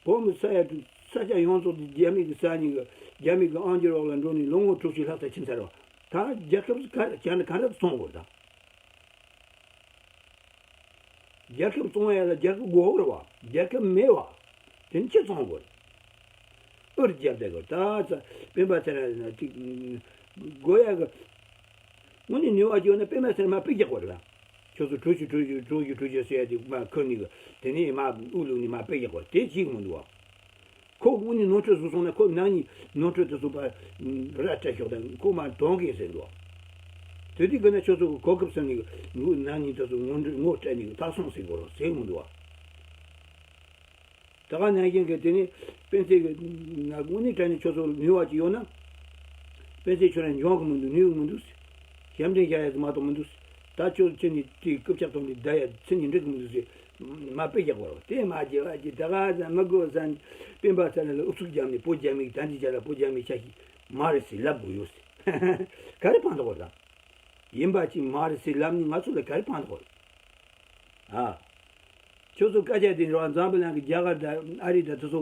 བོད་མི་ས་ཡ་དྲུག་ས་ཆ་ཡོངས་རྫོགས་དེ་རྒྱ་མི་གི་ས་ནས་གི་རྒྱ་མི་གི་ཨང་ཅི་རོགས་ལ་འགྲོ་ནས་ལོ་ངོ་དྲུག་ཅུ་ལྷག་ཙམ་ཕྱིན་ཚར་བ། ད་རྒྱལ་ཁབ་ག་རེ་བྱས་ན་ག་འདྲ་བཙོང་དགོས་རེད་ད། རྒྱལ་ཁབ་བཙོང་ཡ་ལ་རྒྱལ་ཁབ་དགོས་རེད་བ། རྒྱལ་ཁབ་མེད་བ། དེ་ནི་ཅི་བཙོང་དགོས་རེད། ཨུར་རྒྱབ་བསྡད་དགོས་ད་ཚ། སྤེན་པ་ཚེ་རིང་ན་ཅིག་དགོས་ཡ་གི། དངོས་གནས་ནུས་པ་ཡོད་ན་སྤེན་པ་ཚེ་རིང་མར་ཕུད་རྒྱག་དགོས་རེད་ལ། ཁྱོད་ཚོ་གྲོས་ཆོད་གྲོས་ཆོད་གྲོས་ཆོད་གྲོས་ཆོད་ཟེར་ཡ་དེ་མར་ཁུར་ནས་གི་དེ་ནས་མར་དབུ་བླུགས་ནས་མར་ཕུད་རྒྱག་དགོས་དེ་བྱེད་གི་མི་འདུག་བ། ཁོ་དངོས་གནས་ནོར་འཁྲུལ་བཟོ་སོང་ན་ཁོ་ནག་ཉེས་ནོར་འཁྲུལ་དེ་ཚོ་ཕར་ར་སྤྲད་ཤོག་དང་ཁོ་མར་གཏོང་གི་ཟེར་འདུག་བ། དེ་དུས་གི་ན་ཁྱོད་ཚོ་གི་གོ་སྐབས་ཟིན་ནས་གི་ནག་ཉེས་དེ་ཚོ་ངོ་འདྲི་ངོ་སྤྲད་ནས་གི་ཐག་སོང་ཟེར་དགོས་རེད་ཟེར་གི་མི་འདུག་བ། ད་ག་ནང་བཞིན་གྱི་དེ་ནི་སྤེན་ཚེ་གི་ང་དངོས་གནས་དྲང་གནས་ཁྱོད་ཚོ་ནུས་པ་ཅིག་ཡོད་ན། སྤེན་ཚེ་ཁྱོད་རང་འཇོན་གི་མི་འདུག་ནུས་གི་མི་འདུག་ཞབས་འདྲེན་བྱ་ཡ་ཟིག་མ་གཏོགས་མི་འདུག་ད་ཁྱོད་ཁྱོད་ནི་དེ་རྐུབ་ཆག་ཐོག་ནས་བསྡད་ཡ་ཚེ་ནི་འགྲིག་གི་མི་འདུག་ཟེར། མ་དཔེ་རྒྱག་པར་དེ་མ་བྱེད་པ་ཅིག་ད་ག་ཟ་མི་དགོས་ཟ། སྤེན་པ་ཚེ་རིང་ལ་ཨུ་ཚུགས་རྒྱབ་ནས་བོད་རྒྱ་མིའི་དམ་ཚིག་ཅན་ལ་བོད་རྒྱ་མིའི་ཆ་ཤས་མ་རེད་ཟེར་ལབ་དགོས་ཡོད་ཟེར། ག་རེ་ཕན་ཐོགས་རེད་ད། ཡིན་པ་ཅིག་མ་རེད་ཟེར་ལབ་ནས་ང་ཚོ་ལ་ག་རེ་ཕན་ཐོགས་རེད། ཨ། ཁྱོད་ཚོ་སྐད་ཆ་དེ་རེད་བ། འཛམ་བུ་གླིང་གི་རྒྱ་གར་དང་ཨ་རི་དང་དེ་ཚོ་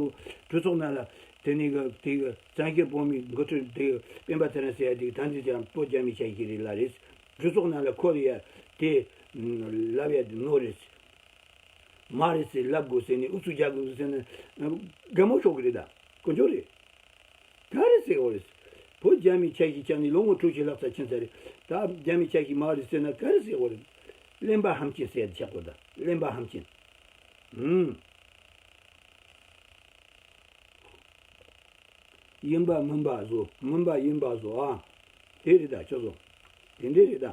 གྲོས་ཚོགས་ནང་ལ་དེ་ནས་གི་དེ་གི་བཙན་བྱོལ་བོད་མིའི་འགོ་ཁྲིད་དེ་གི་སྤེན་པ་ཚེ་རིང་ཟེར་ཡ་དེ་གི་དམ་ཚིག་ཅན་བོད་རྒྱ་མི་ཆ་ཤས་རེད་ལ་རེད། གྲོས་ཚོགས་ནང་ལ་ཁོ་ལ་ཡ་དེ་ལབ་ཡ་དེ་ནོར་རེད། མ་རེད་ཟེར་ལབ་དགོས་ཟེར་ནས་ཨུ་ཚུགས་རྒྱག་དགོས་འདུག་ཟེར་ན་དགའ་མོ་ཤོར་གི་རེད་ད། དཀོན་མཆོག་རེད། ག་རེ་ཟེར་དགོས་རེད། བོད་རྒྱ་མིའི་ཆ་ཤས་ཆགས་ནས་ལོ་ངོ་དྲུག་ཅུ་ལྷག་ཙམ་ཕྱིན་ཚར་རེད། ད་རྒྱ་མིའི་ཆ་ཤས་མ་རེད་ཟེར་ན་ག་རེ་ཟེར་དགོས་རེད། གླེན་པ་ཧམ་ཆེན་ཟེར་ཆགས་དགོས་ད། གླེན་པ་ཧམ་ཆེན། ཨུམ། ཡིན་པ་མིན་པ་བཟོ། མིན་པ་ཡིན་པ་བཟོ་ཨ། དེ་རེད་ད་ཁྱོད་ཚོ། དེ་འདྲས་རེད་ད།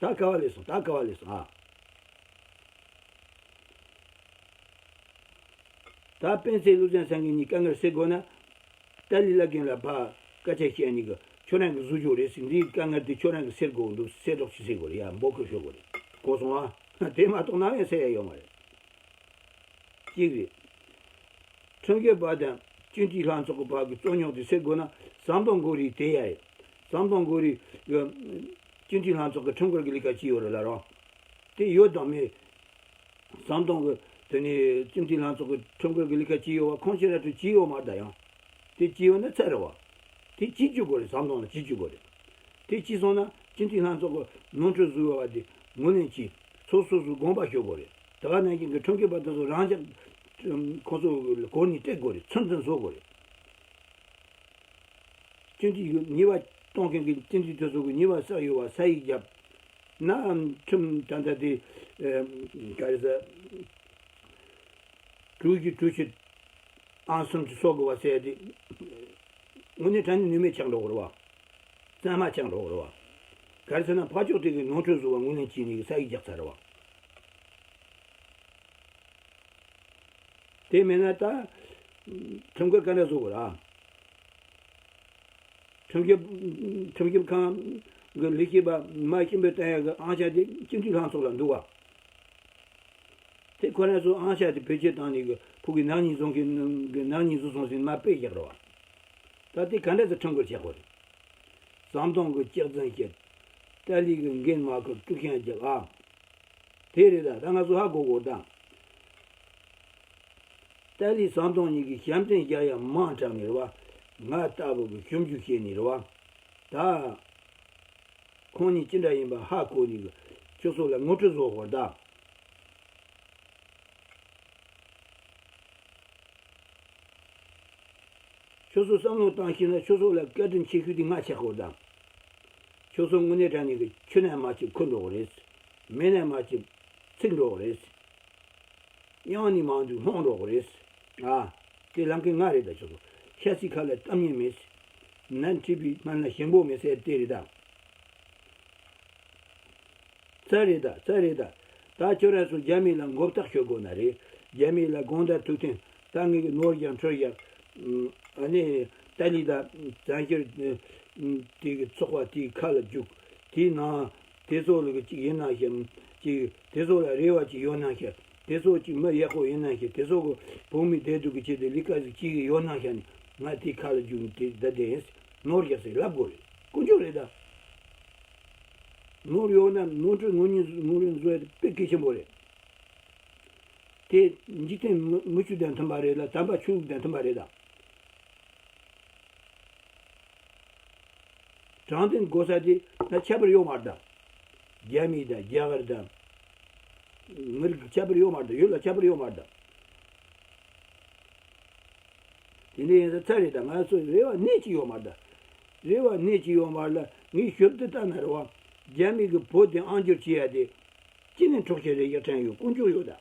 ད་ག་བ་ལས་སོང་། ད་ག་བ་ལས་སོང་ཨ། ད་སྤེན་ཚེ་བློ་བཟང་སེང་གེ་གཉིས་དཀའ་ངལ་སེལ་དགོས་ན། ཏཱ་ལའི་བླ་རྒན་ལ་ཕར་སྐད་ཆ་བཤད་ནས་གི་ཁྱོད་རང་གི་བཟོ་རྒྱུ་རེད་ཟེར། འདིའི་དཀའ་ངལ་དེ་ཁྱོད་རང་གི་སེལ་དགོས་འདུག་སེལ་རོགས་ཞེས་ཟེར་དགོས་རེད་ཡ། འབོད་སྐུལ་ཞུ་དགོས་རེད། གོ་སོང་ཨ། དེ་མ་གཏོགས་ནམ་ཡང་སེལ་ཡ་ཡོད་མ་རེད། གཅིག་རེད། ཁྲིམས་ཞིབ་པ་དང་སྤྱི་འཐུས་ལྷན་ཚོགས་ཀྱི་བར་གྱི་རྩོད་རྙོག་དེ་སེལ་དགོས་ན་ཟམ་གདོང་མགོ་རིལ་དེ་ཡ་རེད། ཟམ་གདོང་མགོ་རིལ་གྱི་སྤྱི་འཐུས་ལྷན་ཚོགས་ཀྱི་ཁྲིམས་འགལ་གྱི་ལས་ཀ་ཅི་ཡོད་རེད་ལ་རོ། དེ་ཡོད་དང་མེད། ཟམ་གདོང་གི་དེ་ནས་སྤྱི་འཐུས་ལྷན་ཚོགས་ཀྱི་ཁྲིམས་འགལ་གྱི་ལས་ཀ་ཅི་ཡོད་བ་ཁོང་ཁྱེད་ར་ཚོས་ཅི་ཡོད་མ་ད་ཡང་། དེ་ཅི་ཡོད་ན་ཚར་རེད་བ། དེ་ཅི་བཅུག་དགོས་རེད། ཟམ་གདོང་ལ་ཅི་བཅུག་དགོས་རེད། དེ་ཅི་སོང་ན་སྤྱི་འཐུས་ལྷན་ཚོགས་ཀྱི་ནོར་འཁྲུལ་བཟོས་པ་དེ་ངོས་ལེན་གྱིས་ཚོགས་སོ་སོའི་དགོངས་པ་ཞུ་དགོས་རེད། ད་ག་ནང་བཞིན་གྱི་ཁྲིམས་ཞིབ་པ་དེ་ཚོ་རང་ཅག་ཁོང་ཚོ་གོ་ནས་སྤྲད་དགོས་རེད། ཚོད་འཛིན་བཟོ་དགོས་རེད། སྤྱི་འཐུས་ཉེས་པ་གཏོང་མཁན་གྱི་སྤྱི་འཐུས་དེ་ཚོ་གི་ཉེས་པ་བསགས་ཡོད་པ་ས་ཡིག་བརྒྱབ་ན་ཁྲིམས་ད་ལྟ་དེ་ག་རེ་ཟེར། དྲུག་ཅུ་དྲུག་ཅུ་ཨང་གསུམ་གྱི་སོགས་དགོས་པ་ཟེར་ཏེ། དངོས་གནས་དྲང་གནས་ནུས་མེད་ཆགས་འགྲོ་གི་རེད་བ། གཙང་མ་ཆགས་འགྲོ་གི་རེད་བ། ག་རེ་ཟེར་ན་ཕར་ཕྱོགས་དེ་གི་ནོར་འཁྲུལ་བཟོ་བ་ངོས་ལེན་བྱས་ནས་ས་ཡིག་རྒྱག་ཚར་རེད་བ། དེ་མེད་ན་ད་ཁྲིམས་འགལ་ག་འདྲ་བཟོ་དགོས་རེད་ཨ། ཁྲིམས་ཞིབ་ཁྲིམས་ཞིབ་ཁང་གི་ལས་བྱེད་པ་མ་ཤེས་པའི་ལྟ་ཡག་གི་ཨང་ཆ་དེ་སྤྱི་འཐུས་ལྷན་ཚོགས་ལ་འདུག་བ། དེ་ཁོ་རང་ཚོ་ཨང་ཆ་དེ་བེད་སྤྱོད་བཏང་ནས་གི་ཕུག་གི་ནག་ཉེས་བཟོ་མཁན་གི་ནག་ཉེས་བཟོ་སོང་ཟིན་མ་དཔེ་བཞག་རོགས། ད་དེ་ག་འདྲ་ཟེར་ཁྲིམས་འགལ་བྱེད་དགོས་རེད། ཟམ་གདོང་གི་སྐྱག་རྫུན་བཤད། ཏཱ་ལའི་གི་འགན་མ་ཁུར་དཀྲུག་ཤིང་རྒྱག་ཨ། དེ་རེད་ད། ད་ང་ཚོ་ཧ་གོ་དགོས་ད། ཏཱ་ལའི་ཟམ་གདོང་གཉིས་ཀྱིས་ཞབས་འདྲེན་རྒྱག་ཡ་མང་དྲགས་ནས་རེད་བ། ང་ལྟ་བུ་གི་ཞིབ་འཇུག་བྱས་ནས་རེད་བ། ད། ཁོང་གཉིས་ཅི་འདྲ་ཡིན་པ་ཧ་གོ་ནས་གི་ ཁྱོད་ཚོ་ལ་ངོ་སྤྲོད་བཟོ་དགོས་ད། ཁྱོད་ཚོ་བསམ་བློ་བཏང་ཤེས་ན་ཁྱོད་ཚོ་ལ་བཀའ་དྲིན་ཆེ་ཤོས་དེ་ང་ཆགས་དགོས་ད། ཁྱོད་ཚོ་དངོས་གནས་དྲང་གནས་ཀྱི་ཆུ་ནས་མར་ཅིག་འཁོར་འགྲོ་གི་རེད། མེ་ནས་མར་ཅིག་ཚིག་འགྲོ་གི་རེད། གཡང་ནས་མར་འདུག་ལྷུང་འགྲོ་གི་རེད། ཨ། དེ་ལམ་ཁའི་ང་རེད་ད་ཁྱོད་ཚོ། ཤ་ཚིག་ཁ་ལ་གཏམ་ཉན་མེད། ནད་མཁྲིས་པའི་སྨན་ལ་ཞིམ་པོ་མེད་ཟེར་དེ་རེད་ད། ཚར་རེད་ད་ཚར་རེད་ད། ད་ཁྱོད་རང་ཚོ་རྒྱ་མི་ལ་མགོ་བཏགས་ཤོད་དགོས་ན་རེད། རྒྱ་མི་ལ་དགོང་དག་ཐུག་ཐེངས་ད་ངེད་ཀྱི་ནོར་རྒྱག་འཕྲུལ་རྒྱག་ཨ་ནི་ཏཱ་ལི་ད་བཙན་བྱོལ་དེ་གི་ཚོགས་པ་དེའི་ཁ་ལ་རྒྱུག་དེའི་ནང་དེ་ཚོ་ལ་གཅིག་ཡིན་ན་ཞིག་གཅིག་དེ་ཚོ་ལ་རེ་བ་གཅིག་ཡོད་ན་ཞིག་དེ་ཚོ་གཅིག་མི་ཡག་པོ་ཡིན་ན་ཞིག་དེ་ཚོ་གི་བོད་མི་བདེ་སྡུག་གི་ཆེད་དུ་ལས་ཀ་ཟིག་བྱེད་གི་ཡོད་ན་ཞིག་ནི་ང་དེའི་ཁ་ལ་རྒྱུག་དེ་ད་དེ་ནོར་རྒྱག་ཟེར་ལབ་དགོས་རེད། དཀོན་མཆོག་རེད་ད། ནོར་ཡོད་ན་ནོར་འཁྲུལ་ངོས་ཉིད་ངོས་ལེན་བཟོ་ཡ་དེ་དཔེ་གལ་ཆེན་པོ་རེད། དེ་འཇིག་རྟེན་མི་མི་ཆོས་དང་མཐུན་པ་རེད་ལ་དམ་པ་ཆོས་ལུགས་དང་མཐུན་པ་རེད་ད། དྲང་བདེན་དགོས་ས་དེ་ད་ཁྱད་པར་ཡོད་མ་རེད་ད། རྒྱ་མི་དང་རྒྱ་གར་དང་། མི་རིགས་ཁྱད་པར་ཡོད་མ་རེད་ད། ཡུལ་ལ་ཁྱད་པར་ཡོད་མ་རེད་ད། དེ་འདྲ་ཡིན་ཙང་ཚར་རེད་ད། ང་ཚོ་རེ་བ་ནད་ཅིག་ཡོད་མ་རེད་ད། རེ་བ་ནད་ཅིག་ཡོད་མ་རེད་ལ་ངས་ཞུ་དེ་ལྟ་ན་རེད་བ། རྒྱ་མི་གི་བོད་དེ་ཨང་སྒྱུར་བྱེད་ཡ་དེ། ཅི་ནས་འཕྲོག་བྱེད་རེད་ཡ་དྲན་ཡོད་དཀོན་མཆོག་ཡོད་ད།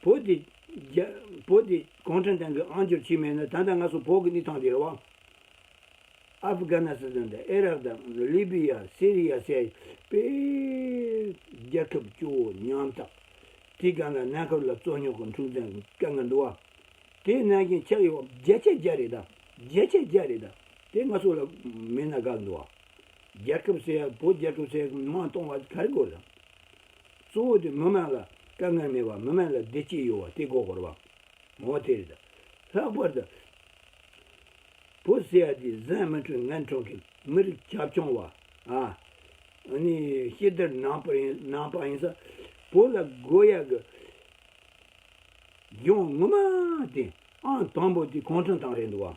བོད་དེ་རྒྱ་བོད་དེ་གུང་ཁྲན་ཏང་གི་ཨང་སྒྱུར་བྱས་མེད་ན་ད་ལྟ་ང་ཚོ་བོད་ཀྱི་གནས་སྟངས་དེ་རེད་བ། ཨབ་གྷ་ནི་སི་ཐན་དང་ཨི་རག་དང་ལི་བི་ཡ་སི་རི་ཡ་ཟེར་པའི་རྒྱལ་ཁབ་སྐྱོ་བོ་ཉམ་ཐག་དེའི་སྒང་ལ་ནང་ཁུལ་ལ་རྩོད་རྙོག་གི་འཁྲུག་འཛིང་དཀའ་ངལ་འདུག་བ། དེ་ནང་བཞིན་ཆགས་ཡོད་བརྒྱ་ཆ་བརྒྱ་རེད་ད། བརྒྱ་ཆ་བརྒྱ་རེད་ད། དེ་ང་ཚོ་ལ་མེད་ན་དགའ་འདུག་བ། རྒྱལ་ཁབ་ཟེར་ཡ་བོད་རྒྱལ་ཁབ་ཟེར་ཡ་མང་གཏོང་བ་ག་རེ་དགོས་རེད། གཙོ་བོ་དེ་མི་མང་ལ་དཀའ་ངལ་མེད་པ་མི་མང་ལ་བདེ་སྐྱིད་ཡོད་པ་དེ་དགོས་དགོས་རེད་བ། ངོ་དེ་རེད་ད། ལྷག་པར་དུ་བོད་ཟེར་ཡ་དེ་གཟན་མི་འཁྲུག་ངན་འཁྲུག་གི་མི་རིགས་ཁྱབ་ཆུང་བ། ཨ་ནི་ཤེས་ལྡན་ནང་པ་ཡིན་ནང་པ་ཡིན་ས་བོད་ལ་དགོས་ཡ་གི་གཞུང་ངོ་མ་དེ་ཨང་དང་པོ་དེ་གུང་ཁྲན་ཏང་རེད་འདུག་བ།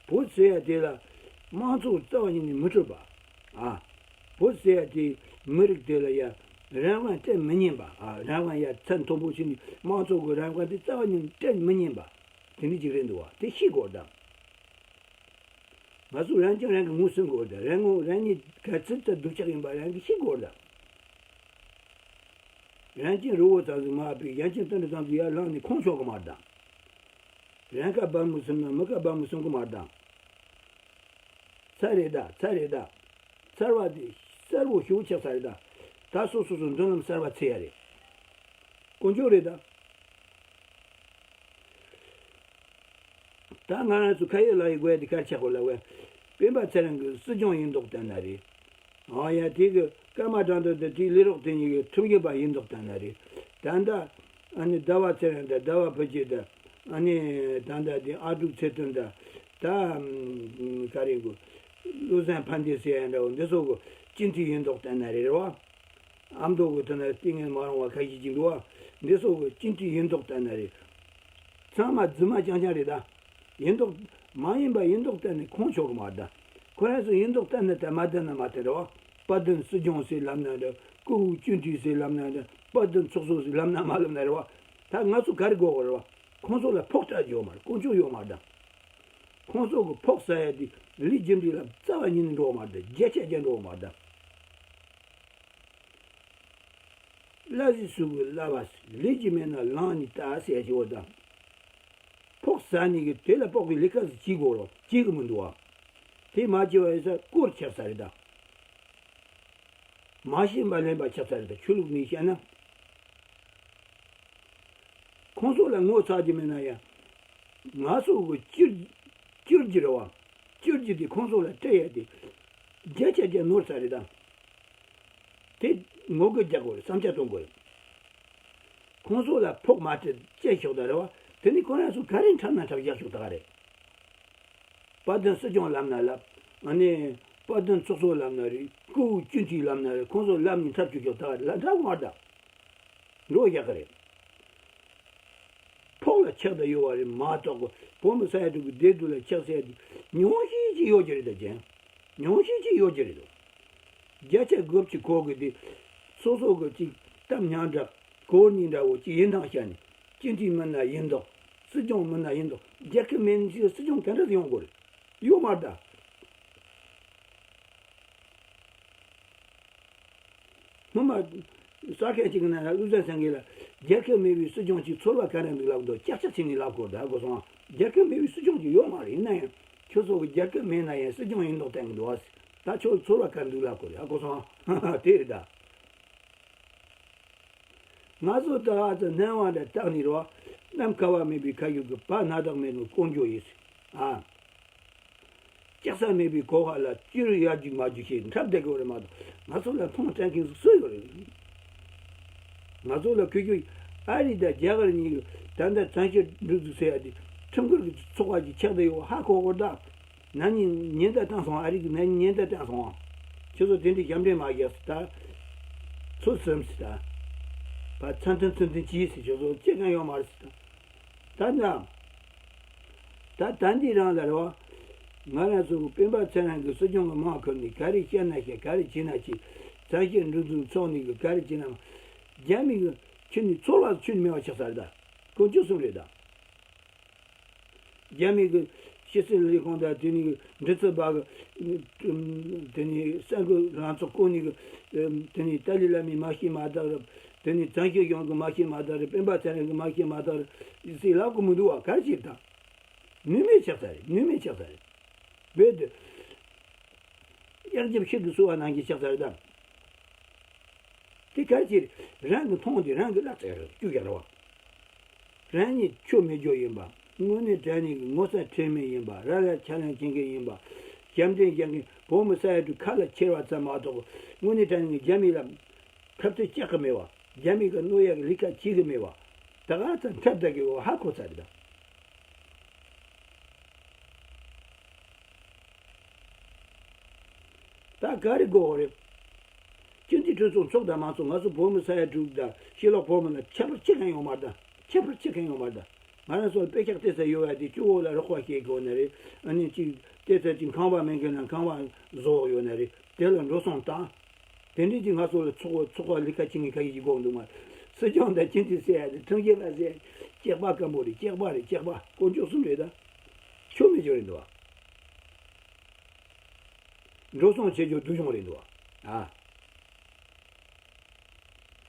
བོད་ཟེར་ཡ་དེ་ལ་དམངས་གཙོ་རྩ་བ་ཉིད་ནས་མི་སྤྲོད་པ། ཨ། བོད་ཟེར་ཡ་དེ་མི་རིགས་དེ་ལ་ཡ་རང་དབང་སྤྲད་མི་ཉན་པ། ཨ། རང་དབང་ཡ་ཚད་མཐོན་པོ་ཞིག་ནས་དམངས་གཙོ་གི་རང་དབང་དེ་རྩ་བ་ཉིད་ནས་སྤྲད་མི་ཉན་པ། དེ་འདྲ་ཅིག་རེད་འདུག་བ། དེ་ཤེས་དགོས་དང་། ང་ཚོ་རང་སྐྱོན་རང་གིས་ངོས་ཟིན་དགོས་དང་། རང་ངོ་རང་ཉིད་ག་ཚོད་ཙམ་སྡུག་ཅག་ཡིན་པ་རང་གིས་ཤེས་དགོས་དང་། རང་སྐྱོན་རི་བོ་ཙམ་ཟིག་མ་ཕུད་གཞན་སྐྱོན་དུད་འགྲོ་ཙམ་ཟིག་ཡར་བསླངས་ནས་ཁོང་ཆོག་གི་མ་རེད་དང་། རང་ཁ་སྦ་མོ་སིམ་ན་མི་ཁ་སྦ་མོ་སིམ་གི་མ་རེད་དང་། ཚར་རེད་ད། ཚར་རེད་ད། ཚར་བ་དེ་གསལ་པོ་ཞེ་པོ་ཆགས་ཚར་རེད་ད། ད་སོ་སོ་སོ་མདུན་ལམ་གསར་པ་འཚོལ་ཡ་རེད། དཀོན་མཆོག་རེད་ད། ད་ང་རང་ཚོ་ཁ་ཡོད་ལག་ཡོད་དགོས་ཡ་དེ་ག་རེ་ཆགས་དགོས་ལབ་པ། སྤེན་པ་ཚེ་རིང་གི་སྲིད་སྐྱོང་ཡིན་མདོག་བསྟན་ན་རེད། ཨ་ཡ་དེ་གི་ཀརྨ་དགྲ་འདུལ་དེ་དེའི་ལས་རོགས་དེ་གཉིས་ཀྱི་ཁྲིམས་ཞིབ་པ་ཡིན་མདོག་བསྟན་ན་རེད། ད་ལྟ་ཨ་ནི་ཟླ་བ་ཚེ་རིང་དང་ཟླ་བ་བུ་སྐྱིད་དང་། ཨ་ནི་ད་ལྟ་དེ་ཨ་ཀྲུག་ཚེ་བརྟན་དང་། ད་ག་རེ་གོ། བློ་བཟང་ཕན་བདེ་ཟེར་ཡ་འདྲ་བོ་འདི་ཚོ་གི་སྤྱི་འཐུས་ཡིན་མདོག་བསྟན་ན་རེད་རེད་བ། ཨ་མདོ་གི་དེ་ན་ལྟས་ངན་མ་རུང་བ་ཁ་ཤས་ཅིག་འདུག་བ། འདི་ཚོ་གི་སྤྱི་འཐུས་ཡིན་མདོག་བསྟན་ན་རེད། ཚང་མ་རྫུན་མ་རྐྱང་རྐྱང་རེད་ད། ཡིན་མདོག་མ་ཡིན་པ་ཡིན་མདོག་བསྟན་ནས་ཁོང་ཆོག་གི་མ་རེད་ད། ཁོ་རང་ཚོ་ཡིན་མདོག་བསྟན་ན་དང་མ་བསྟན་ན་མ་བསྟན་རེད་བ། དཔལ་ལྡན་སྲིད་སྐྱོང་ཟེར་ལབ་ན་འདྲ། བཀུར་འོས་སྤྱི་འཐུས་ཟེར་ལབ་ན་འདྲ། དཔལ་ལྡན་ཚོགས་གཙོ་ཟེར་ལབ་ན་མ་ལབ་ན་རེད་བ། ད་ང་ཚོ་ག་རེ་དགོས་གོ་རེད་བ། ཁོང་ཚོ་ལ་ཕོགས་སྤྲད་རྒྱུ་ཡོད་མ་རེད། དཀོན་མཆོག་ཡོད་མ་རེད་ད། ཁོང་ཚོ་གི་ཕོགས་ཟ་ཡ་དེ་ལས་རྒྱུ་འབྲས་ལ་རྩ་བ་ཉིད་ནས་འགྲོ་བ་མ་རེད་ད། བརྒྱ་ཆ་བརྒྱ་འགྲོ་བ་མ་རེད་ད། བླ་ཟེར་སུ་གི་བླ་བ་ཟེར། ལས་ཀྱི་མེད་ན་ལངས་ནས་ལྟ་ཟེར་ཡ་ཅིག་ཡོད་དམ། ཕོགས་ཟ་ནི་གི་དེ་ལ་ཕོགས་གི་ལས་ཀ་ཟིག་བྱེད་དགོས་རོགས་བྱེད་གི་མི་འདུག་བ། དེ་མ་བྱེད་པ་ཡིན་ས་སྐོར་ཆགས་ས་རེད་ད། མ་ཤེས་པ་ལེན་པ་ཆགས་ས་རེད་ད། ཆོས་ལུགས་ནས་བཤད་ན། ཁོང་ཚོ་ལ་ངོ་ཚ་རྒྱུ་མེད་ན་ཡང་། ང་ཚོ་གི་སྐྱུར་སྐྱུར་རྒྱུ་རེད་བ། སྐྱུར་རྒྱུ་དེ་ཁོང་ཚོ་ལ་སྤྲད་ཡ་དེ་བརྒྱ་ཆ་བརྒྱ་ནོར་ས་རེད་དམ། དེ་ངོ་རྒོལ་རྒྱག་དགོས་རེད། བསམ་འཆར་གཏོང་དགོས་རེད། ཁོང་ཚོ་ལ་ཕོགས་མ་སྤྲད་བཅད་ཤོག་ད་རེད་བ། དེ་ནི་ཁོ་རང་ཚོ་ག་རེ་འཁྲབ་ན་འཁྲབ་བཞག་ཤོག་ད་ག་རེད། དཔལ་ལྡན་སྲིད་སྐྱོང་ལབ་ན་ལབ། ཨ་ནི་དཔལ་ལྡན་ཚོགས་གཙོ་ལབ་ན་རེད། བཀུར་འོས་སྤྱི་འཐུས་ལབ་ན་རེད། ཁོང་ཚོ་ལབ་ནས་འཁྲབ་བཅུག་ཤོག་ད་ག་རེད་ལབ། འཁྲབ་མ་ད། འགྲོ་ཡག་གི་རེད། ཕོགས་ལ་ཆགས་བསྡད་ཡོད་པ་རེད་མ་གཏོགས། བོད་མི་ས་ཡ་དྲུག་གི་བདེ་སྡུག་ལ་ཆགས་ས་ཡ་དེ་ཉུང་ཤས་ཅིག་ཡོད་ཀྱི་རེད་ད་ཅན། ཉུང་ཤས་ཅིག་ཡོད་ཀྱི་རེད་དོ། བརྒྱ་ཆ་དགུ་བཅུ་གོ་གི་དེ། སོ་སོ་གི་ཅིག་གཏམ་ཉག་འདྲ་གོ་རྙིང་འདྲ་བོ་ཅིག་ཡིན་དང་བཤད་ནས་སྤྱི་འཐུས་མིན་ན་ཡིན་མདོག་སྲིད་སྐྱོང་མིན་ན་ཡིན་མདོག་རྒྱལ་ཁབ་མེད་ནས་སྲིད་སྐྱོང་ག་འདྲ་ཡོང་དགོས་རེད། ཡོད་མ་རེད་ད། སྔོན་མ་ས་ཁད་ཅིག་ནང་ལ་བློ་བཟང་སེང་གེ་ལ་རྒྱལ་ཁབ་མེད་པའི་སྲིད་སྐྱོང་ཅིག་ཚོར་བ་ག་རེ་འདུག་ལབ་འདུག་ཅག་ཅག་བྱས་ནས་ལབ་དགོས་ད་གོ་སོང་། རྒྱལ་ཁབ་མེད་པའི་སྲིད་སྐྱོང་ཅིག་ཡོད་མ་རེད། ཡིན་ན་ཡང་ཁྱོད་ཚོ་གི་རྒྱལ་ཁབ་མེད་ན་ཡང་སྲིད་སྐྱོང་ཡིན་མདོག་བསྟན་གི་འདུག་ད་ཁྱོད་ཚོར་བ་ག་རེ་འདུག་ལབ་དགོས་རེད་ཨ་གོ་སོང་། དེ་རེད་ད། ང་ཚོ་ད་ཨ་ཙི་སྣང་བ་འདྲ་བཏགས་ནས་རོ། ནམ་མཁའ་བ་མེད་པའི་ཁ་ཡུག་གི་བ་སྣ་དག་མེད་པའི་དཀོན་མཆོག་ཡིན། ཨ། ལྕགས་ས་མེད་པའི་གོ་ཁ་ལ་སྐྱུར་ཡར་རྒྱུག་མར་རྒྱུག་བྱས་འཁྲབ་བསྡད་དགོས་རེད་མ་གཏོགས་ང་ཚོ་ལ་ཕུང་སྤྲད་མཁན་སུ་ཡོད་རེད། ང་ཚོ་ལ་གུས་གུས་ཨ་རི་དང་རྒྱ་གར་གཉིས་ཀྱི་ད་ལྟ་བཙན་བྱོལ་སྒྲིག་འཛུགས་ཟེར་ཡ་དེ་ཁྲིམས་འགལ་གྱི་ཚོགས་པ་ཅིག་ཆགས་བསྡད་ཡོད་ཧ་གོ་དགོས་ད། ན་ནིང་ཉེན་བརྡ་བཏང་སོང་། ཨ་རི་གི་ན་ནིང་ཉེན་བརྡ་བཏང་སོང་། ཁྱོད་ཚོ་དེ་འདྲའི་ཞབས་འདྲེན་མ་རྒྱག་ཟེར་ད། ཚུར་སེམས་ཟེར་ད། ཕར་ཚུར་འཐེན་ཚུར་འཐེན་གྱིས་ཟེར། ཁྱོད་ཚོ་ཅི་གང་ཡོད་མ་རེད་ཟེར་ད། ད་ན། ད་ད་འདི་རང་ལ་རེད་བ། ང་རང་ཚོ་གི་སྤེན་པ་ཚེ་རིང་གི་སྲིད་སྐྱོང་གི་དམག་ཁུར་ནས་ག་རེ་བཤད་ན་བཤད། ག་རེ་བྱེད་ན་བྱེད། བཙན་བྱོལ་འགྲོ་དུས་ཚོགས་ནས་གི་ག་རེ་བྱེད་ན། རྒྱ་མི་གི་ཁྱོད་ནི་ཚོར་བ་ཁྱོད་ནི་མེད་པ་ཆགས་ས་རེད་ད། དཀོན་མཆོག་གསུམ་རེད་ད། རྒྱ་མི་གི་ཕྱི་སྲིད་ལས་ཁུངས་དང་དེ་ནི་མགྲིན་ཚབ་པ་གི་དེ་ནི་གསར་འགོད་ལངས་ཚོགས་བསྐོང་ནི་གི་དེ་ནི་ཏཱ་ལའི་བླ་མའི་མ་ཤེས་མ་དག་རེད། དེ་ནི་བཙན་བྱོལ་གཞུང་གི་མ་ཤེས་མ་དག་རེད། སྤེན་པ་ཚེ་རིང་གི་མ་ཤེས་མ་དག་རེད་ཟེར་ལབ་གི་མི་འདུག་བ། ག་རེ་བྱེད་དང་། ནུས་མེད་ཆགས་ས་རེད། ནུས་མེད་ཆགས་ས་རེད། རྦད་དེ། གཡག་རྒྱབ་ཤིག་གི་སུ་བ་ནང་གི་ཆགས་ས་རེད་དམ། དེ་གལ་ཆེ་རང་གི་མཐོང་དེ་རང་གི་ལག་རྩལ་རུ་བཅུག་ཡག་རེད་བ། རང་ཉིད་ཆོས་མེད་རྒྱུ་ཡིན་པ། དངོས་གནས་དྲང་གནས་ཀྱི་ངོ་ཚ་ཁྲེལ་མེད་ཡིན་པ། ར་ར་ཆ་ལན་བྱེད་མཁན་ཡིན་པ། ཞབས་འདྲེན་བྱེད་མཁན་བོད་མི་ས་ཡ་དྲུག་ཁ་ལ་ཁྱེར་བ་ཙམ་མ་གཏོགས་དངོས་གནས་དྲང་གནས་ཀྱི་རྒྱ་མི་ལ་ཁ་གཏད་བཅག་གི་མེད་བ། རྒྱ་མི་གི་གནོད་ཡག་གི་ལས་ཀ་བྱེད་གི་མེད་བ། ད་ག་ཚ་འཁྲབ་བསྡད་གི་ཡོད་ཧ་གོ་ཚར་རེད་ད། ད་ག་རེ་དགོས་རེད། སྤྱི་འཐུས་གྲོས་ཚོགས་ཚོགས་དང་མ་ཚོགས་ང་ཚོ་བོད་མི་ས་ཡ་དྲུག་དང་ཕྱི་ལོགས་བོད་མི་ལ་ཁྱད་པར་ཅི་གང་ཡོད་མ་རེད་ད། ཁྱད་པར་ཅི་གང་ཡོད་མ་རེད་ད། ང་རང་ཚོ་ལ་དཔེ་ཆ་བལྟས་ས་ཡོད་ཡ་དེ་གཅིག་པོ་ལ་རོགས་པ་བྱེད་དགོས་ནི་རེད། ཨ་ནི་གཅིག་བལྟས་ས་གཅིག་ཁང་པ་མེད་མཁན་ལ་ཁང་པ་བཟོ་ཡོད་ནི་རེད། དེ་ལ་འགྲོ་སོང་བཏང་། དེ་འདྲའི་ཅིག་ང་ཚོ་ལ་ཚོགས་པ་ཚོགས་པ་ལས་ཀ་བྱེད་མཁན་ཁ་ཤས་ཅིག་དགོས་འདུག་མ། སྲིད་སྐྱོང་དང་སྤྱི་འཐུས་ཟེར་ཡ་དེ་ཁྲིམས་ཞིབ་པ་ཟེར་ཡ་སྐྱག་པ་སྐམ་པོ་རེད། སྐྱག་པ་རེད། སྐྱག་པ། དཀོན་མཆོག་གསུམ་རེད་ད། ཆོ་མེད་ཆོ་རེད་འདུག་བ། འགྲོ་སོང་བྱེད་རྒྱུ་སྡུག་སྦྱོང་རེད་འདུག་བ། ཨ།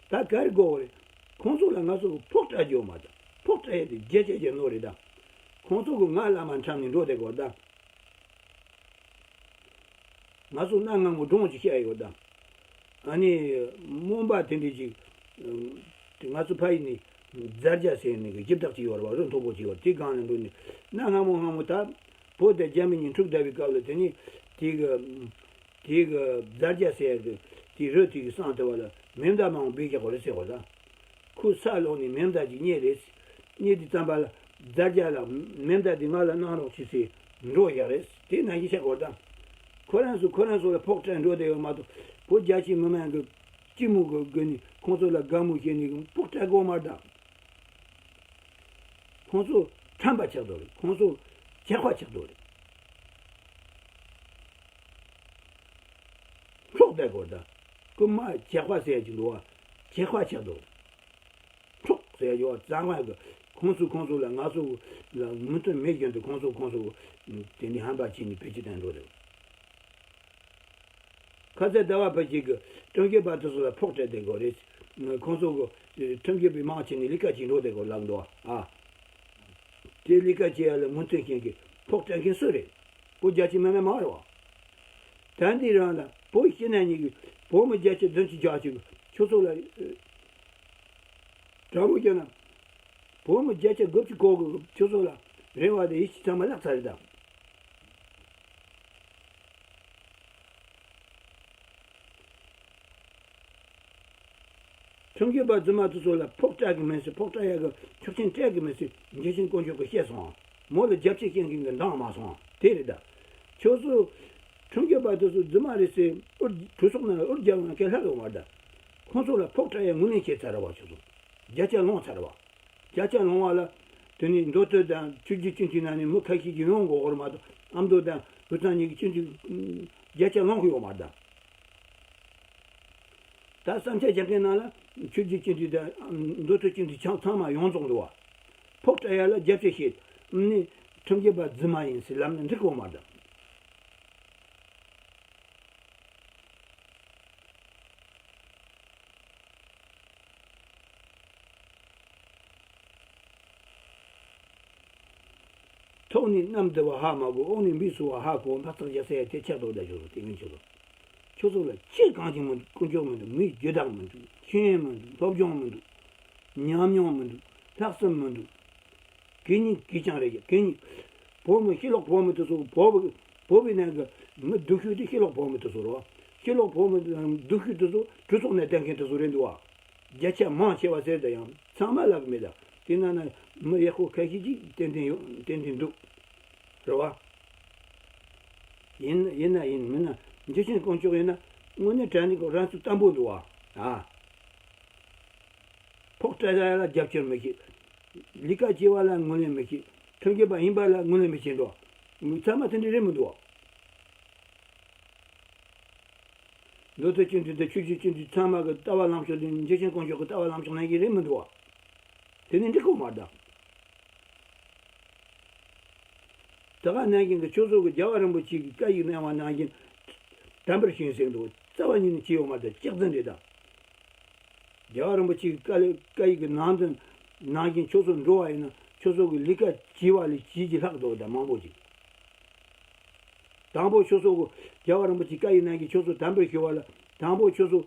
ད་ག་རེ་དགོས་རེད། ཁོང་ཚོ་ལ་ང་ཚོ་གི་ཕོགས་སྤྲད་རྒྱུ་མ་ད། ཕོགས་སྤྲད་ཡས་དེ་བརྒྱ་ཆ་བརྒྱ་ནོར་རེད་ད། ཁོང་ཚོ་གི་ང་བླ་མ་འཁྲབ་ནས་འགྲོ་བསྡད་དགོས་ད། ང་ཚོ་གནའ་སྔ་མོ་སྒྲུང་ཅིག་བཤད་ཡོད་ད། ཨ་ནི་རྨོན་པ་དེ་འདྲས་ཅིག་དེ་ང་ཚོ་ཕ་ཡུལ་ནས་རྫ་རྒྱ་ཟེར་ནས་གི་རྒྱུ་བདག་ཅིག་ཡོད་རེད་བ། རི་མཐོ་པོ་ཅིག་ཡོད། དེ་སྒང་ལ་འགྲོ་ནས་གནའ་སྔ་མོ་སྔ་མོ་ད་བོད་དང་རྒྱ་མི་གཉིས་འཁྲུག་བསྡད་པའི་སྐབས་ལ་དེ་ནས་དེ་གི་དེ་གི་རྫ་རྒྱ་ཟེར་གི་དེ་རི་དེ་གི་སྲང་དེ་བ་ལ་མེ་མདའ་མང་པོ་སྦས་བཞག་གོ་རེད་ཟེར་གོ་ད། ཁོས་ས་སློག་ནས་མེ་མདའ་ཅིག་རྙེད་རེད། རྙེད་དུས་ཙམ་པ་ལ་རྫ་རྒྱ་ལ་མེ་མདའ་འདི་ང་ལ་གནང་རོགས་གྱིས་ཟེར་འགྲོ་བཞག་རེད། དེ་ནང་བཞིན་བཤད་དགོས་དང་། ཁོ་རང་ཚོ་ཁོ་རང་ཚོ་ལ་ཕོགས་སྤྲད་འགྲོ་བསྡད་ཡོད་མ་གཏོགས་བོད་རྒྱ་ཆེ་མི་མང་གི་སྐྱིད་མོ་གི་སྒོ་ནས་ཁོང་ཚོ་ལ་དགའ་མོ་བྱས་ནས་ཕོགས་སྤྲད་དགོས་མ་རེད་དང་། ཁོང་ཚོ་ཁྲམ་པ་ཆགས་འདུག་རེད། ཁོང་ཚོ་ཇག་པ་ཆགས་འདུག་རེད། འཕྲོག་བསྡད་དགོས་དང་། རྐུན་མ་ཇག་པ་ཟེར་གྱི་འདུག་བ། ཇག་པ་ཆགས་འདུག་འཕྲོག་ཟེར་ཡོད་གཙང་མ་གི་ཁོང་ཚོ་ཁོང་ཚོ་ལ་ང་ཚོ་ལ་མོས་མཐུན་མེད་བཞིན་དུ་ཁོང་ཚོ་ཁོང་ཚོ་དེ་ནི་ཧམ་པ་བྱས་ནས་བེད་སྤྱོད་བཏང་འགྲོ་རེད། ཁ་ཚ་ཟླ་བ་ཕལ་ཆེར་གི་ཁྲིམས་ཞིབ་པ་དེ་ཚོ་ལ་ཕོགས་སྤྲད་བསྡད་དགོས་རེད། ཁོང་ཚོ་གི་ཁྲིམས་ཞིབ་པའི་དམག་བྱས་ནས་ལས་ཀ་བྱེད་འགྲོ་བསྡད་དགོས་ལབ་འདུག་ཨ། དེ་ལས་ཀ་བྱེད་ཡ་ལ་མོས་མཐུན་བྱེད་མཁན་ཕོགས་སྤྲད་མཁན་སུ་རེད། བོད་རྒྱ་ཆེ་མི་མང་མང་རེད་བ། ད་འདི་རང་ལ་བོད་ཕྱི་ནང་གཉིས་ཀྱི་བོད་མི་བརྒྱ་ཆ་བདུན་ཅུ་བརྒྱ་ཅིག་ཁྱོད་ཚོ་ལ་དྲང་མོ་བཤད་ན་བོད་མི་བརྒྱ་ཆ་དགུ་བཅུ་གོ་གི་ཁྱོད་ཚོ་ལ་རེ་བ་དང་ཡིད་ཆེས་ཚང་མ་བརླག་ཚར་རེད་ད། ཁྲིམས་ཞིབ་པ་རྫུན་མ་དེ་ཚོ་ལ་ཕོགས་སྤྲད་གི་མིན་ཟེར། ཕོགས་སྤྲད་ཡག་གི་ཆོག་མཆན་སྤྲད་གི་མིན་ཟེར། རྒྱལ་ཆེན་དཀོན་མཆོག་གིས་བཤད་སོང་། མོ་ལ་རྒྱབ་སྐྱོར་བྱེད་མཁན་གྱི་འདང་མ་སོང་། དེ་རེད་ད། ཁྱོད་ཚོ་ཁྲིམས་ཞིབ་པ་དེ་ཚོ་རྫུན་མ་རེད་ཟེར། ཨུར་གྲོས་ཚོགས་ནང་ལ་ཨུར་རྒྱབ་ཡོང་མཁན་ལྷག་ཡོད་མ་རེད་ད། ཁོང་ཚོ་ལ་ཕོགས་སྤྲད་ཡག་ངོས་ལེན་བྱས་ཚར་བ། ཁྱོད་ཚོ་བརྒྱ་ཆ་ལོངས་ཚར་བ། བརྒྱ་ཆ་ལོངས་བ་ལ་དེ་ནས་མདོ་སྟོད་དང་ཆོས་བརྒྱུད་སྤྱི་འཐུས་ནང་ནས་མི་ཁ་ཤས་ཀྱིས་ཡོང་དགོས་ཀྱི་རེད་མ་གཏོགས། ཨ་མདོ་དང་ཧུར་ཐང་གཉིས་ཀྱི་སྤྱི་འཐུས་ བརྒྱ་ཆ་ལོངས་ཡོད་མ་རེད་ད། ད་བསམ་འཆར་རྒྱག་མཁན་ནང་ལ་ཆོས་བརྒྱུད་སྤྱི་འཐུས་དང་མདོ་སྟོད་སྤྱི་འཐུས་ཚང་ཚང་མ་ཡོངས་རྫོགས་འདུག་བ། ཕོགས་སྤྲད་ཡ་ལ་རྒྱབ་སྐྱོར་བྱེད། ནི་ཁྲིམས་ཞིབ་པ་རྫུན་མ་ཡིན་ཟེར་ལབ་ན་འགྲིག་གི་ཡོད་མ་རེད་ད། ཐོག་ནས་གནམ་བདེ་བ་ཧ་མ་གོ། འོག་ནས་འབུ་སོ་བ་ཧ་གོ། འཕག་འཚག་རྒྱག་ས་ཡ་དེ་ཆགས་འདུག་ད་ཁྱོད་ཚོ་དེ་མིན་ཁྱོད་ཚོ། ཁྱོད་ཚོ་ལ་ཅི་གང་ཅི་མི་འདུག་དཀོན་མཆོག་མི་འདུག་མིའི་རྒྱུ་དག་མི་འདུག་ཤེས་ཡོན་མི་འདུག་སློབ་སྦྱོང་མི་འདུག་ཉམས་མྱོང་མི་འདུག་ལྷག་བསམ་མི་འདུག་གད་སྙིགས་གད་རྐྱང་རེད་ཀྱི་གད་སྙིགས། བོད་མི་ཕྱི་ལོགས་བོད་མི་དེ་ཚོ་བོད་བོད་པའི་ནང་གི་མི་སྡུག་ཤོས་དེ་ཕྱི་ལོགས་བོད་མི་དེ་ཚོ་རེད་བ། ཕྱི་ལོགས་བོད་མི་སྡུག་ཤོས་དེ་ཚོ་གྲོས་ཚོགས་ནས་བསྡད་མཁན་དེ་ཚོ་རེད་འདུག་བ། བརྒྱ་ཆ་མང་ཆེ་བ་ཟེར་ད་ཡང་ཚང་མ་ལབ་གི་མེད་ད། དེ་ནང་ན་མི་ཡག་པོ་ཁ་ཤས་ཅིག་ཏན་ཏན་ཡོད་ཏན་ཏན་འདུག་རེད་བ། ཡིན་ཡིན་ན་ཡིན་མིན་ན་འཇུ་ཆེན་དཀོན་མཆོག་ཡིན་ན་དངོས་གནས་དྲང་གནས་ཀྱི་རང་ཚུགས་བརྟན་པོ་འདུག་བ། ཨ། ཕོགས་སྤྲད་ཡ་ལ་རྒྱབ་སྐྱོར་མི་བྱེད། ལས་ཀ་བྱེད་པ་ལ་ངོས་ལེན་མི་བྱེད། ཁྲིམས་ཞིབ་པ་ཡིན་པ་ལ་ངོས་ལེན་མི་བྱེད་འགྲོ། ཚང་མ་དེ་འདྲ་རེད་མི་འདུག་བ། མདོ་སྟོད་སྤྱི་འཐུས་དང་ཆོས་བརྒྱུད་སྤྱི་འཐུས་ཚང་མ་གི་ལྟ་བ་ལངས་ཕྱོགས་དེ་འཇུ་ཆེན་དཀོན་མཆོག་གི་ལྟ་བ་ལངས་ཕྱོགས་ནང་བཞིན་རེད་མི་འདུག་བ། དེ་ནི་འགྲིག་གི་མ་རེད་ད། ད་ག་ནང་བཞིན་གྱི་ཁྱོད་ཚོ་གི་རྒྱལ་བ་རིན་པོ་ཆེ་གི་བཀའ་ཡིག་གནང་བ་ནང་བཞིན་དམ་པར་བྱོན་ཟེར་འདུག་རྩ་བ་ཉིད་ནས་བྱས་ཡོད་མ་རེད། ལྕགས་རྫུན་རེད་ད། རྒྱལ་བ་རིན་པོ་ཆེ་གི་བཀའ་ལས་བཀའ་ཡིག་གི་ནང་དོན་ནང་བཞིན་ཁྱོད་ཚོ་འགྲོ་བ་ཡིན་ན་ཁྱོད་ཚོ་གི་ལས་ཀ་བྱས་པ་ལས་བྱས་ཀྱི་ལྷག་འདུག་ད་མང་པོ་ཅིག་དང་པོ་ཁྱོད་ཚོ་གི་རྒྱལ་བ་རིན་པོ་ཆེ་བཀའ་ཡིག་ནང་བཞིན་ཁྱོད་ཚོ་དམ་པར་བྱོན་པ་ལ་དང་པོ་ཁྱོད་ཚོ་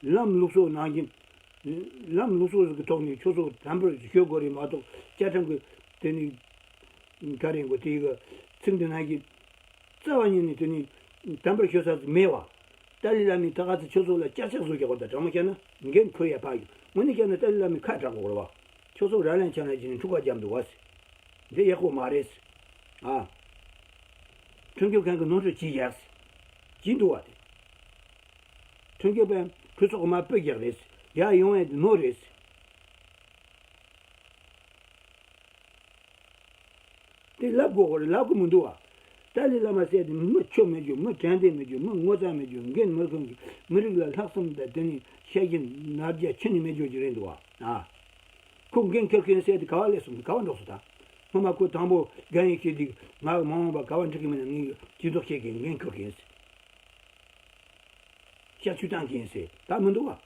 ལམ་ལུགས་སྲོལ་ནང་བཞིན། ལམ་ལུགས་སྲོལ་གྱི་ཐོག་ནས་ཁྱོད་ཚོ་དམ་པར་བྱོན་དགོས་རེད་མ་གཏོགས་བཅའ་ཁྲིམས་ཀྱི་དེ་ནི་ག་རེ་གོ་དེ་གི་ཚིག་འདི་ནང་གི་རྩ་བ་ཉིད་ནས་དེ་ནི་དམ་པར་བྱོན་ས་མེད་བ། ཏཱ་ལའི་བླ་མས་ད་ག་ཚོད་ཁྱོད་ཚོ་ལ་ལྕག་ལྕག་བཟོ་རྒྱག་པ་དང་དྲང་མོ་བཤད་ན་འགན་འཁུར་ཡ་ཕར་ཡོད། དངོས་གནས་བཤད་ན་ཏཱ་ལའི་བླ་མས་ཁ་གྲག་གོ་རེད་བ། ཁྱོད་ཚོ་ར་ལན་ཆ་ན་ཅི་ནས་འཁྲུག་པ་རྒྱབ་འདུག་བ། འདི་ཡག་པོ་མ་རེད། ཨ། ཁྲིམས་ཞིབ་ཁང་གི་ནོར་འཁྲུལ་ཅི་ཡག་ཅི་འདུག་བ་དེ། ཁྲིམས་ཞིབ་པས་གྲོས་ཚོགས་མ་སྤུས་རྒྱག་རེད། ཡར་ཡོང་ཡས་དེ་ནོར་རེད། དེ་ལབ་དགོས་གོ་རེད། ལབ་གི་མི་འདུག་བ། ཏཱ་ལའི་བླ་མ་ཟེར་དེ་མི་ཆོ་མེད་རྒྱུ་མི་དྲན་རྟེན་མེད་རྒྱུ་མི་ངོ་ཚ་མེད་རྒྱུ་འགན་མི་འཁུར་མཁན་གྱི་མི་རིགས་ལ་ལྷག་བསམ་དང་དེ་ནས་ཤ་ཞེན་ནར་རྒྱ་ཁྱོན་ནས་མེད་རྒྱུ་ཅིག་རེད་འདུག་བ། ཨ། ཁོ་འགན་འཁུར་མཁན་ཟེར་དེ་ག་བ་སླེབས་སོང་། ག་བ་འགྲོ་སོང་ད། སྔོན་མ་ཁོ་དང་པོ་རྒན་ཡོལ་བྱས་དུས་ང་མ་འོངས་པ་ག་བ་འགྲིག་གི་མིན་ན་ངས་ཇུས་གཏོགས་བྱེད་མཁན་འགན་འཁུར་མཁན་ཟེར། ཤ་ཆུ་བཏང་མཁན་ཟེར་ད་མི་འདུག་བ།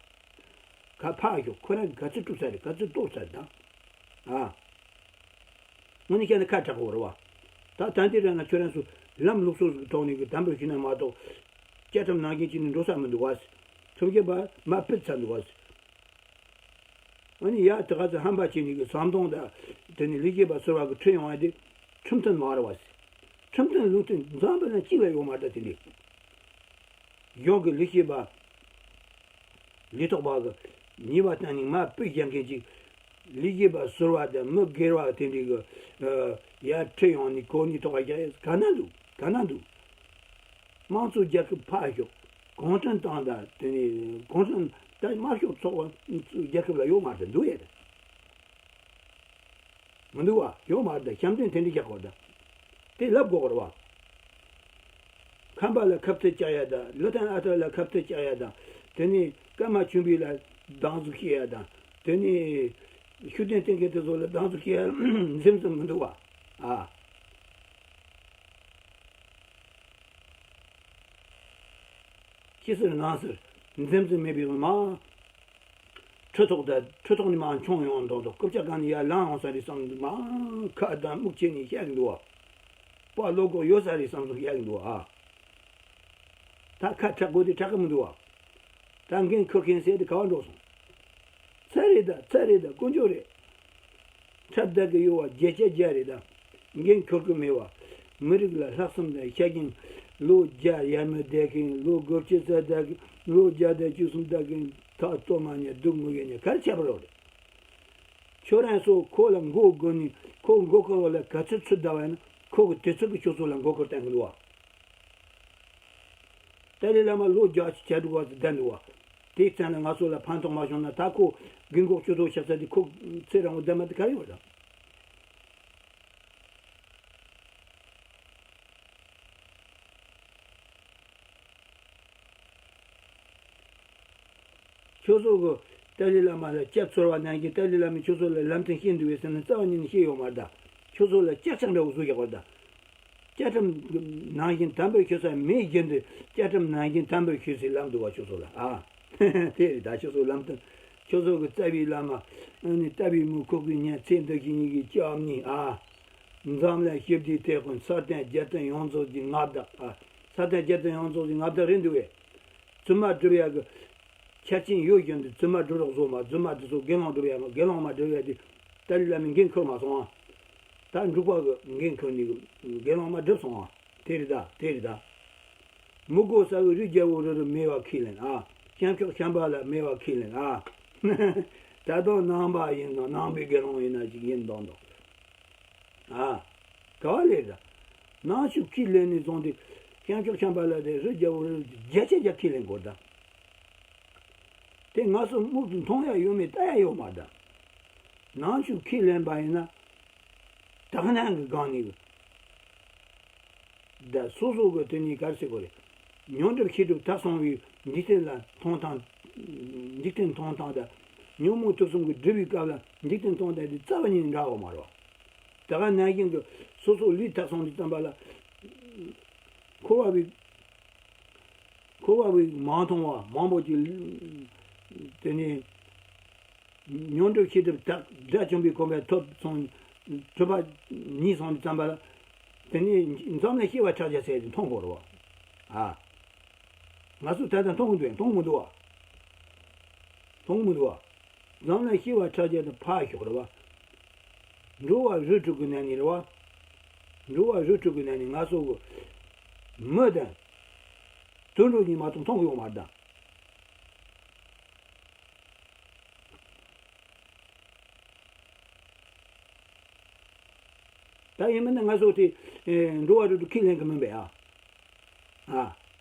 ག་ཕར་ཞོག་ཁོ་རང་ག་ཚོད་བསྒྲུབས་ཚར་རེད། ག་ཚོད་རྟོགས་ཚར་རེད་ད། ཨ། དངོས་གནས་བཤད་ན་ཁ་གྲག་གོ་རེད་བ། ད་ད་འདི་རེད་ན་ཁྱོད་རང་ཚོ་ལམ་ལུགས་སྲོལ་ཟིག་ཐོག་ནས་གི་དམ་པོ་ཞུས་ན་མ་གཏོགས། བཅའ་ཁྲིམས་ནང་བཞིན་བྱས་ནས་འགྲོ་ས་མི་འདུག་བ། ཁྲིམས་ཞིབ་པ་མ་ཕུད་ཚར་འདུག་བ། ཨ་ནི་ཡ་དེ་ག་ཚོད་ཧམ་པ་བྱས་ནས་གི་ཟམ་གདོང་དང་དེ་ནས་ལས་བྱེད་པ་ཟུར་པ་གི་ཁྲིད་ཡོང་བ་དེ་ཁྲིམས་མཐུན་མ་རེད་བ། ཁྲིམས་མཐུན་ལུགས་མཐུན་འཛམ་བུ་གླིང་གཅིག་ལ་ཡོད་མ་རེད་ད་དེ་འདྲས། གཞུང་གི་ལས་བྱེད་པ། ལས་ཐོག་པ་གི་ཉེས་པ་བཏང་ནས་མ་སྤུས་རྒྱག་མཁན་ཅིག་ལས་བྱེད་པ་ཟུར་པ་དང་མི་སྒེར་བ་དེ་འདྲའི་གི་ཡར་ཁྲིད་ཡོང་ནས་གོ་གནས་ཐོག་པ་རྒྱག་ཡས་ག་ན་འདུག་ག་ན་འདུག་དམངས་གཙོ་རྒྱལ་ཁབ་ཕར་ཞོག་གུང་ཁྲན་ཏང་དང་དེ་ནས་གུང་ཁྲན་ད་དམར་ཤོག་ཚོགས་པ་རྒྱལ་ཁབ་ལ་ཡོད་མ་རེད་འདུག་ཡས་རེད། མི་འདུག་བ། ཡོད་མ་རེད་ད། བཤམས་སྟོན་དེ་འདྲ་རྒྱག་དགོས་ད། དེ་ལབ་དགོས་རེད་བ། ཁམས་པ་ལ་ཁ་གཏད་བཅག་ཡ་དང་ལི་ཐང་ཨ་ཐར་ལ་ཁ་གཏད་བཅག་ཡ་དང་དེ་ནས་ཀརྨ་ཆོས་འཕེལ་ལ་སྡང་ཟུག་བྱེད་ཡ་དང་དེ་ནས་ཤུགས་ལྡན་བསྟེན་མཁན་དེ་ཚོ་ལ་སྡང་ཟུག་བྱེད་ཡ་འཛེམ་ཟུག་མི་འདུག་བ། ཨ། ཕྱི་ཟེར་ནང་ཟེར་འཛེམ་ཟུག་མེད་པའི་མ། ཁྲི་ཐོག་དང་ཁྲི་ཐོག་ནས་མར་མཆོང་ཡོང་མདོག་མདོག་རྐུབ་བཀྱག་སྒང་ནས་ཡར་ལངས་ཡོང་ས་རེད་བསམ་མར་ཁ་གདངས་སྨུག་ཕྱེ་ནས་བཤད་གི་འདུག་བ། དཔའ་བློ་ཁོག་ཡོད་ས་རེད་བསམ་བསམ་བཤད་གི་འདུག་བ། ཨ། ད་ཁ་གྲག་དགོས་དེ་གྲག་གི་མི་འདུག་བ། ད་འགན་འཁུར་མཁན་ཟེར་དེ་ག་བ་འགྲོ་སོང་། ཚར་རེད་ད། ཚར་རེད་ད། དཀོན་མཆོག་རེད། འཁྲབ་བསྡད་གི་ཡོད་བ་བརྒྱ་ཆ་བརྒྱ་རེད་ད། འགན་འཁུར་གི་མེད་བ། མི་རིགས་ལ་ལྷག་བསམ་དང་ཤ་རྒྱུས། ལོ་བརྒྱ་ཡར་མར་བསྡད་མཁན། ལོ་དགུ་བཅུ་རྩ་བསྡད་མཁན། ལོ་བརྒྱ་དང་བཅུ་གསུམ་བསྡད་མཁན། ཐག་གཏོར་མ་ཉལ་སྡུག་མི་ཡོད་ཉལ་ག་རེ་བྱས་པ་རེད། ཁྱོད་རང་ཚོ་ཁོ་ལ་མགོ་སྒུར་ནས་ཁོ་མགོ་སྒུར་བ་ལ་ག་ཚོད་ཚོད་བསྡད་པ་ཡིན་ན་ཁོ་གི་དུས་ཚོད་ཀྱིས་ཁྱོད་ཚོ་ལ་མགོ་སྒུར་བསྟན་གི་འདུག་བ། ཏཱ་ལའི་བླ་མ་ལོ་བརྒྱ་ཅིག་བྱས་འདུག་བ་ཟེར་བསྡད་འདུག་བ། དེའི་མཚན་ལ་ང་ཚོ་ལ་ཕན་ཐོགས་མ་བྱུང་ན་ད་ཁོ་རྒན་གོག་ཅོ་ཐོག་ཆགས་ཚར་དུས་ཁོ་ཚེ་རིང་བོ་བསྡད་མ་ཐུབ་ག་རེ་ཡོད་དམ། ཁྱོད་ཚོ་གི་ཏཱ་ལའི་བླ་མ་ལ་སྐྱབས་འཚོལ་བ་ནང་བཞིན་ཏཱ་ལའི་བླ་མས་ཁྱོད་ཚོ་ལ་ལམ་སྟོན་བྱེད་འདུག་བས་ཟེར་ན་རྩ་བ་ཉིད་ནས་བཤད་ཡོད་མ་རེད་ད། ཁྱོད་ཚོ་ལ་ལྕགས་ཆང་འདྲ་བོ་བཟོས་བཞག་པ་རེད་ད། བཅའ་ཁྲིམས་ནང་བཞིན་དམ་པར་ཁྱོད་ཚོ་མེད་རྒྱུ་འདི་བཅའ་ཁྲིམས་ནང་བཞིན་དམ་པར་ཁྱོད་ཚོས་ལམ་འདུག་བ་ཁྱོད་ཚོ་ལ་ཨ། དེ་རེད་ད་ཁྱོད་ཚོ་ལམ་སྟོན། ཁྱོད་ཚོ་གི་རྩ་བའི་བླ་མ་ཨ་ནི་རྩ་བའི་མུ་ཁོག་གི་ཉན་ཚེ་འདི་བཞིན་ཉིད་ཀྱི་སྐྱབས་ནི་ཨ། འཛམ་གླིང་ཞི་བདེའི་དེད་དཔོན་ས་སྟེང་རྒྱལ་བསྟན་ཡོངས་རྫོགས་ཀྱི་མངའ་བདག་ཨ། ས་སྟེང་རྒྱལ་བསྟན་ཡོངས་རྫོགས་ཀྱི་མངའ་བདག་རེད་འདུག་བས། བཙུན་མ་སྒྲུབ་ཡག་གི་ཆ་རྐྱེན་ཡོད་ཀྱང་འདི་བཙུན་མ་སྒྲུབ་རོགས་བཟོ་མ་བཙུན་མ་འདི་ཚོ་དགེ་སློང་སྒྲུབ་ཡག་མ་དགེ་སློང་མ་སྒྲུབ་ཡག་དེ་ཏཱ་ལའི་བླ་མས་འགན་འཁུར་མ་སོང་ཨ། ད་འབྲུག་པ་གི་འགན་འཁུར་ནས་དགེ་སློང་མ་སྒྲུབ་སོང་ཨ། དེ་རེད་ད་དེ་རེད་ད། མི་དགོས་ས་གི་རི་རྒྱལ་པོ་རི་རུ་མེད་པ་ཁས་ལེན་ཨ། ཤམ་ཕྱོགས་ཤམ་བྷ་ལ་མེད་པ་ཁས་ལེན་ཨ། ད་དུང་ནང་པ་ཡིན་ན་ནང་པའི་དགེ་སློང་ཡིན་ན་ཅིག་ཡིན་མདོག་མདོག་ཨ། ག་བ་ལས་ད། ནང་ཆོས་ཁས་ལེན་ནས་བཟུང་སྟེ་ཤམ་ཕྱོགས་ཤམ་བྷ་ལ་དེ་རི་རྒྱལ་པོ་རི་རུ་བརྒྱ་ཆ་བརྒྱ་ཁས་ལེན་དགོས་ད། དེ་ང་ཚོ་མིག་གིས་མཐོང་ཡ་ཡོད་མེད་ལྟ་ཡ་ཡོད་མ་རེད་ད། ནང་ཆོས་ཁས་ལེན་པ་ཡིན་ན། དག་སྣང་གི་སྒང་ནས་ད་སོ་སོ་གི་དེ་ནས་ག་རེ་ཟེར་དགོས་རེད། མྱོང་གྲོལ་ཤེས་གྲུབ་དག་སོང་བའི་འཇིག་རྟེན་ལ་མཐོང་སྟངས། འཇིག་རྟེན་མཐོང་སྟངས་དང་། ཉོན་མོངས་དུག་གསུམ་གྱིས་བསྒྲིབས་པའི་སྐབས་ལ་འཇིག་རྟེན་མཐོང་སྟངས་དེ་རྩ་བ་ཉིད་ནས་འདྲ་བ་མ་རེད་བ། དེ་ག་ནང་བཞིན་གྱི་སོ་སོ་ལུས་དག་སོང་དུས་ཙམ་པ་ལ། འཁོར་བ་བའི། འཁོར་བ་བའི་མ་མཐོང་བ་མང་པོ་ཅིག་དེ་ནས། མྱོང་གྲོལ་ཤེས་སྒྲིབ་དག་དགྲ་བཅོམ་པའི་གོ་འཕང་ཐོབ་སོང་། གྲུབ་པ་ཉིད་སོང་དུས་ཙམ་པ་ལ། དེ་ནས་འཛམ་གླིང་ཤེས་པ་ཕྲག་བརྒྱ་ཟེར་དེ་མཐོང་དགོས་རེད་བ། ཨ། ང་ཚོས་ད་ལྟ་མཐོང་གི་འདུག་ཡང་མཐོང་མི་འདུག་བ། མཐོང་མི་འདུག་བ། འཛམ་གླིང་ཤེས་པ་ཕྲག་བརྒྱ་དེ་ཕར་ཞོག་རེད་བ། འགྲོ་བ་རིགས་དྲུག་གི་ནང་ནས་རེད་བ། འགྲོ་བ་རིགས་དྲུག་གི་ནང་ནས་ང་ཚོ་གི་མི་དང་། དུད་འགྲོ་གཉིས་མ་གཏོགས་མཐོང་གི་ཡོད་མ་རེད་ད། ད་ཡིན་མིན་ན་ང་ཚོ་དེ་འགྲོ་བ་རིགས་དྲུག་ཁས་ལེན་གི་མིན་པས་ཨ། ཨ།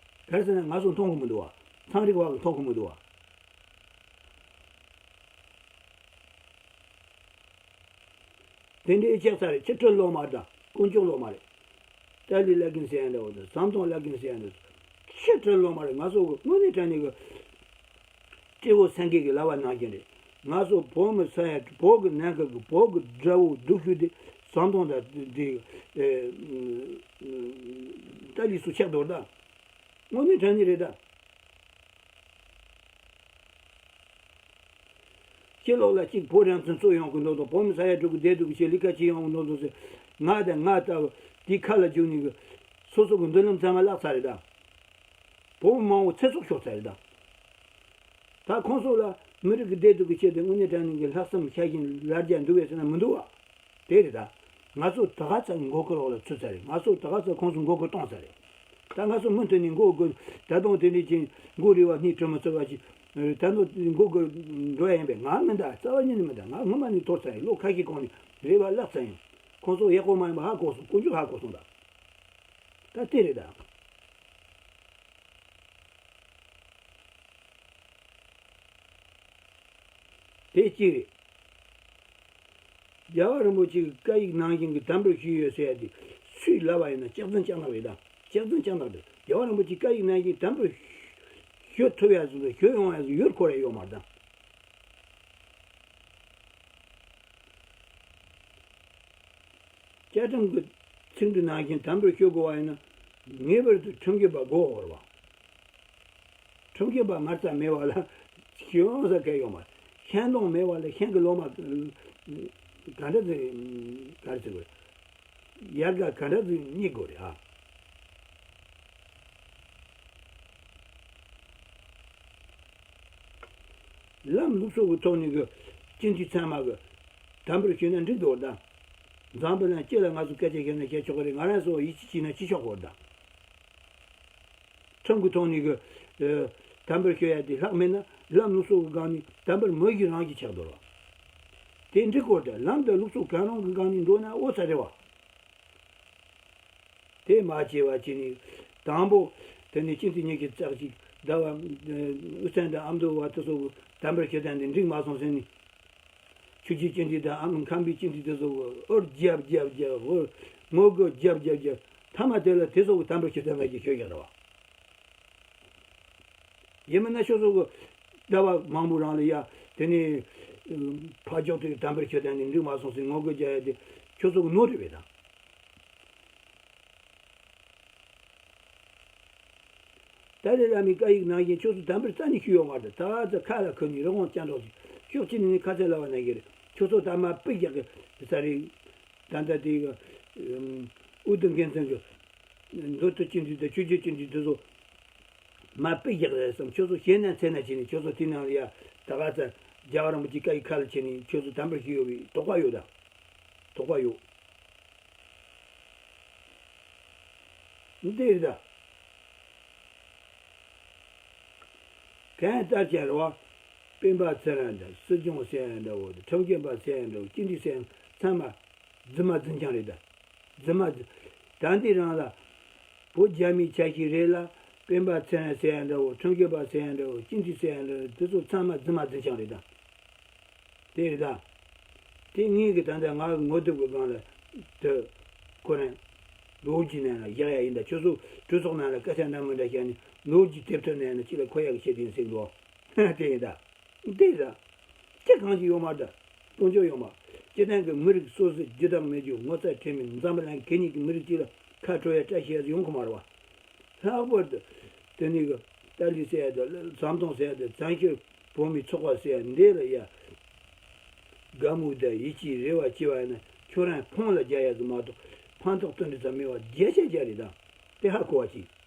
ག་རེ་ཟེར་ན་ང་ཚོ་མཐོང་གི་མི་འདུག་བ། ཚན་རིག་པ་གི་མཐོང་གི་མི་འདུག་བ། དེ་འདྲའི་ལྕགས་ཚ་རེད་ཕྱི་དྲིལ་ལོ་མ་རེད་དང་དཀོན་མཆོག་ལོ་མ་རེད། ཏཱ་ལའི་བླ་རྒན་ཟེར་ཡ་འདྲ་བོ་དང་ཟམ་གདོང་བླ་རྒན་ཟེར་ཡ་འདྲ་བོ། ཕྱི་དྲིལ་ལོ་མ་རེད་ང་ཚོ་གི་དངོས་གནས་དྲང་གནས་གི་སྤྲེའུ་སེང་གེ་གི་ལབ་པ་ནང་བཞིན་རེད། ང་ཚོ་བོད་མི་ས་ཡ་བོད་གི་ནང་གི་བོད་གི་དགྲ་བོ་སྡུག་ཤོས་དེ་ཟམ་གདོང་དང་དེ་ཨེ་ཏཱ་ལའི་སུ་ཆགས་འདུག་ད། དངོས་གནས་དྲང་གནས་རེད་ད། ཕྱི་ལོགས་ལ་གཅིག་བོད་རང་བཙན་རྩོད་ཡོང་གི་འདུག་དང་བོད་མི་ས་ཡ་དྲུག་གི་བསྡད་འདུག་གི་ཆེད་ལས་ཀ་བྱེད་ཡོང་གི་འདུག་དང་ཟེར། ང་དང་ང་ལྟ་བུ་དེའི་ཁ་ལ་རྒྱུག་ནས་གི་སོ་སོ་གི་མདུན་ལམ་ཚང་མ་བརླག་ཚར་རེད་ད། བོད་མི་མང་བོ་ཚེ་སྲོག་ཤོར་ཚར་རེད་ད། ད་ཁོང་ཚོ་ལ་མི་རིགས་ཀྱི་བདེ་སྡུག་གི་ཆེད་དུ་དངོས་གནས་དྲང་གནས་ཀྱི་ལྷག་བསམ་ཤ་ཞེན་ལར་རྒྱ་འདུག་བས་ཟེར་ན་མི་འདུག་བ། དེ་རེད་ད། ང་ཚོ་ད་ག་ཚོད་མགོ་སྐོར་འོག་ལ་ཚུད་ཚར་རེད། ང་ཚོ་ད་ག་ཚོད་ཁོང་ཚོ་མགོ་སྐོར་གཏོང་ཚར་རེད། ད་ང་ཚོ་མུ་མཐུད་ནས་མགོ་སྒུར་ད་དུང་དེ་འདྲའི་ཅིག་མགོ་རིལ་བ་སྣེ་དྲི་མ་ཚོར་བ་ཅིག་ད་དུང་མགོ་སྒུར་འགྲོ་ཡ་ཡིན་པས་ང་མི་འདའ་རྩ་བ་ཉིད་ནས་མི་འདའ། ང་སྔོན་མ་ནས་དོར་ཚར་རེད། ལོ་ཁ་ཤས་གོང་ནས་རེ་བ་བརླག་ཚར་ཡིན། ཁོང་ཚོ་ཡག་པོ་མ་ཡིན་པ་ཧ་གོ་སོང་། དཀོན་མཆོག་ཧ་གོ་སོང་ད། ད་དེ་རེད་ད། དེ་གཅིག་རེད། རྒྱལ་བ་རིན་པོ་ཆེ་གི་བཀའ་ཡིག་ནང་བཞིན་གྱི་དམ་པར་ཞུས་ཡོད་ཟེར་ཡ་དེ་སུས་ལབ་པ་ཡིན་ན་སྐྱག་རྫུན་སྐྱག་ནག་རེད་ད། སྐྱག་རྫུན་སྐྱག་ནག་རེད། རྒྱལ་བ་རིན་པོ་ཆེ་བཀའ་ཡིག་ནང་བཞིན་དམ་པར་ཞུ་ཐུབ་ཡ་ཟེར་ཞུ་ཡོང་ཡ་ཟེར་ཡུལ་འཁོར་ཡ་ཡོད་མ་རེད་ད། བཅའ་ཁྲིམས་ཀྱི་ཚིག་འབྲུ་ནང་བཞིན་དམ་པར་ཞུ་དགོས་པ་ཡིན་ན་ངེས་པར་དུ་ཁྲིམས་ཞིབ་པ་དགོས་པ་རེད་བ། ཁྲིམས་ཞིབ་པ་མ་རྩ་མེད་པ་ལ་ཤེས་ཡོན་ས་གལ་ཡོད་མ་རེད། ཤེས་མཐོང་མེད་པ་ལ་ཤིང་གི་ལོ་མ་ག་འདྲ་ཟིག་ག་རེ་ཟེར་དགོས་རེད། ཡལ་ག་ག་འདྲ་ཟིག་རྙེད་དགོས་རེད་ཨ། ལམ་ལུགས་སྲོལ་གྱི་ཐོག་ནས་གི་སྤྱི་འཐུས་ཚང་མ་གི་དམ་པར་ཞུས་ན་འགྲིག་འདུག་ད། འཛམ་བུ་གླིང་སྤྱི་ལ་ང་ཚོ་སྐད་ཆ་བཤད་ན་བཤད་ཆོག་གི་རེད། ང་རང་ཚོ་ཡིད་ཆེས་བྱས་ན་བྱེད་ཆོག་གི་རེད་ད། ཁྲིམས་ཀྱི་ཐོག་ནས་གི་དམ་པར་ཞུ་ཡ་དེ་ལྷག་མེད་ན་ལམ་ལུགས་སྲོལ་གྱི་སྒང་ནས་དམ་པར་མི་ཞིག་རང་གིས་ཆགས་འདུག་ར། དེ་འགྲིག་གི་རེད་ད། ལམ་དང་ལུགས་སྲོལ་གང་རུང་གི་སྒང་ནས་འགྲོ་ན་ཨོ་ཚ་རེད་བ། དེ་མ་བྱས་པ་བྱས་ནས་དང་པོ་དེ་ནས་སྤྱི་འཐུས་ཉི་ཤུ་རྩ་གཅིག་ཟླ་བ་དབུ་བཙན་དང་ཨ་མདོ་བ་དེ་ཚོ་གི་དམ་པར་ཞུ་སྟངས་དེ་འགྲིག་མ་སོང་ཟེར་ནས། ཆོས་བརྒྱུད་སྤྱི་འཐུས་དང་ཨ་མི་ཁམས་པའི་སྤྱི་འཐུས་དེ་ཚོ་གི་ཨོ་རྒྱབ་རྒྱབ་རྒྱབ་ཨོ་ངོ་རྒོལ་རྒྱབ་རྒྱབ་རྒྱབ་མཐའ་མ་དེ་ལ་དེ་ཚོ་གི་དམ་པར་ཞུ་སྟངས་མ་གི་ཤོད་ཀྱི་རེད་བ། ཡིན་མིན་ན་ཁྱོད་ཚོ་གི་ ཟླ་བ་མང་པོ་རིང་ལ་ཡ་དེ་ནས་ཕར་ཕྱོགས་དེ་དམ་པར་ཁྱོད་བསྟན་ནས་འགྲིག་མ་སོང་ཟེར་ངོ་རྒོལ་རྒྱག་ཡ་དེ་ཁྱོད་ཚོ་གི་ནོར་རེད་པས་ད། ཏཱ་ལའི་བླ་མའི་བཀའ་ཡིག་ནང་བཞིན་ཁྱོད་ཚོ་དམ་པར་རྩ་ནས་ཞུས་ཡོད་མ་རེད། ད་ཚོ་ཁ་ལ་ཁུར་ནས་རི་བོང་ཅན་འདྲ་ཞིག་ཤོག་ཅི་ནས་ནི་ཁ་ཚད་ལ་བ་ན་གི་རེད། ཁྱོད་ཚོ་ད་མ་པི་རྒྱག་གི་ས་རེད། ད་ལྟ་དེ་གི་ཨུ་དུ་འགན་ཚན་གི་མདོ་སྟོད་སྤྱི་འཐུས་དང་ཆོས་རྒྱལ་སྤྱི་འཐུས་དེ་ཚོ་མ་པི་རྒྱག་རེད་བསམ། ཁྱོད་ཚོ་ཞེད་སྣང་ཚད་ན་བྱས་ནས་ཁྱོད་ཚོ་དེ་ནང་ལ་ཡ་ད་ག་ཚ་རྒྱལ་བ་རིན་པོ་ཆེ་བཀའ་ཡིག་ཁ་ལ་བྱས་ནས་ཁྱོད་ཚོ་དམ་པར་ཞུས་ཡོད་པའི་དོགས་པ་ཡོད་ད། དོགས་པ་ཡོད། འདི་རེད་ད། གང་ལྟར་ཀྱང་རེད་བ། སྤེན་པ་ཚེ་རིང་དང་སྲིད་སྐྱོང་ཟེར་ཡ་འདྲ་བོ་དང་ཁྲིམས་རྒྱུན་པ་ཟེར་ཡ་འདྲ་བོ་སྤྱི་འཐུས་ཟེར་ཡ་ཚང་མ་རྫུན་མ་རྫུན་རྐྱང་རེད་ད། རྫུན་མ་རྫུན། ད་འདི་རང་ལ་བོད་རྒྱ་མིའི་ཆ་ཤས་རེད་ལ། སྤེན་པ་ཚེ་རིང་ཟེར་ཡ་འདྲ་བོ་ཁྲིམས་རྒྱུན་པ་ཟེར་ཡ་འདྲ་བོ་སྤྱི་འཐུས་ཟེར་ཡ་འདྲ་བོ་དེ་ཚོ་ཚང་མ་རྫུན་མ་རྫུན་རྐྱང་རེད་ད། དེ་རེད་ད། དེ་ངས་གི་ད་ལྟ་ང་གི་ངོ་དེབ་གི་སྒང་ལ་དེ་ཁོ་རང་ལོ་རྒྱུས་ནང་ལ་བཞག་ཡ་ཡིན་ད། ཁྱོད་ཚོ་གྲོས་ཚོགས་ནང་ལ་སྐད་ཆ་འདྲ་མི་འདྲ་བཤད་ནས་ལོ་རྒྱུས་དེབ་ཐེར་ནང་ལ་གཅིག་ལ་འཁོད་ཡ་གི་བཤད་དེ་ཡིན་ཟེར་གི་འདུག་དེ་ཡིན་ད། དེ་རེད་ད། ཅི་གང་ཞིག་ཡོད་མ་རེད་ད། གཏོང་ཕྱོགས་ཡོད་མ། སྤྱི་བཏང་གི་མི་རིགས་སོ་སོའི་རྒྱུ་དང་མི་རྒྱུ་ངོ་ཚ་ཁྲེལ་མེད་འཛམ་བུ་གླིང་གི་གད་སྙིགས་ཀྱི་མི་རིགས་གཅིག་ལ་ཁ་བྲོ་ཡ་བཀྲ་ཤིས་ཡ་ཡོང་གི་མ་རེད་བ། ལྷག་པར་དུ། དེ་ནས་གི་ཏཱ་ལའི་ཟེར་ཡ་དང་ཟམ་གདོང་ཟེར་ཡ་དང་བཙན་བྱོལ་བོད་མིའི་ཚོགས་པ་ཟེར་ཡ་འདི་ལ་ཡ། དགའ་མོས་དང་ཡིད་ཆེས་རེ་བ་བྱས་པ་ཡིན་ན་ཁྱོད་རང་ཕང་ལ་རྒྱག་ཡ་ཟིག་མ་གཏོགས་ཕན་ཐོགས་དོན་འདི་ཙམ་མེད་པ་བརྒྱ་ཆ་བརྒྱ་རེད་ད། དེ་ཧ་གོ་བ་གྱིས།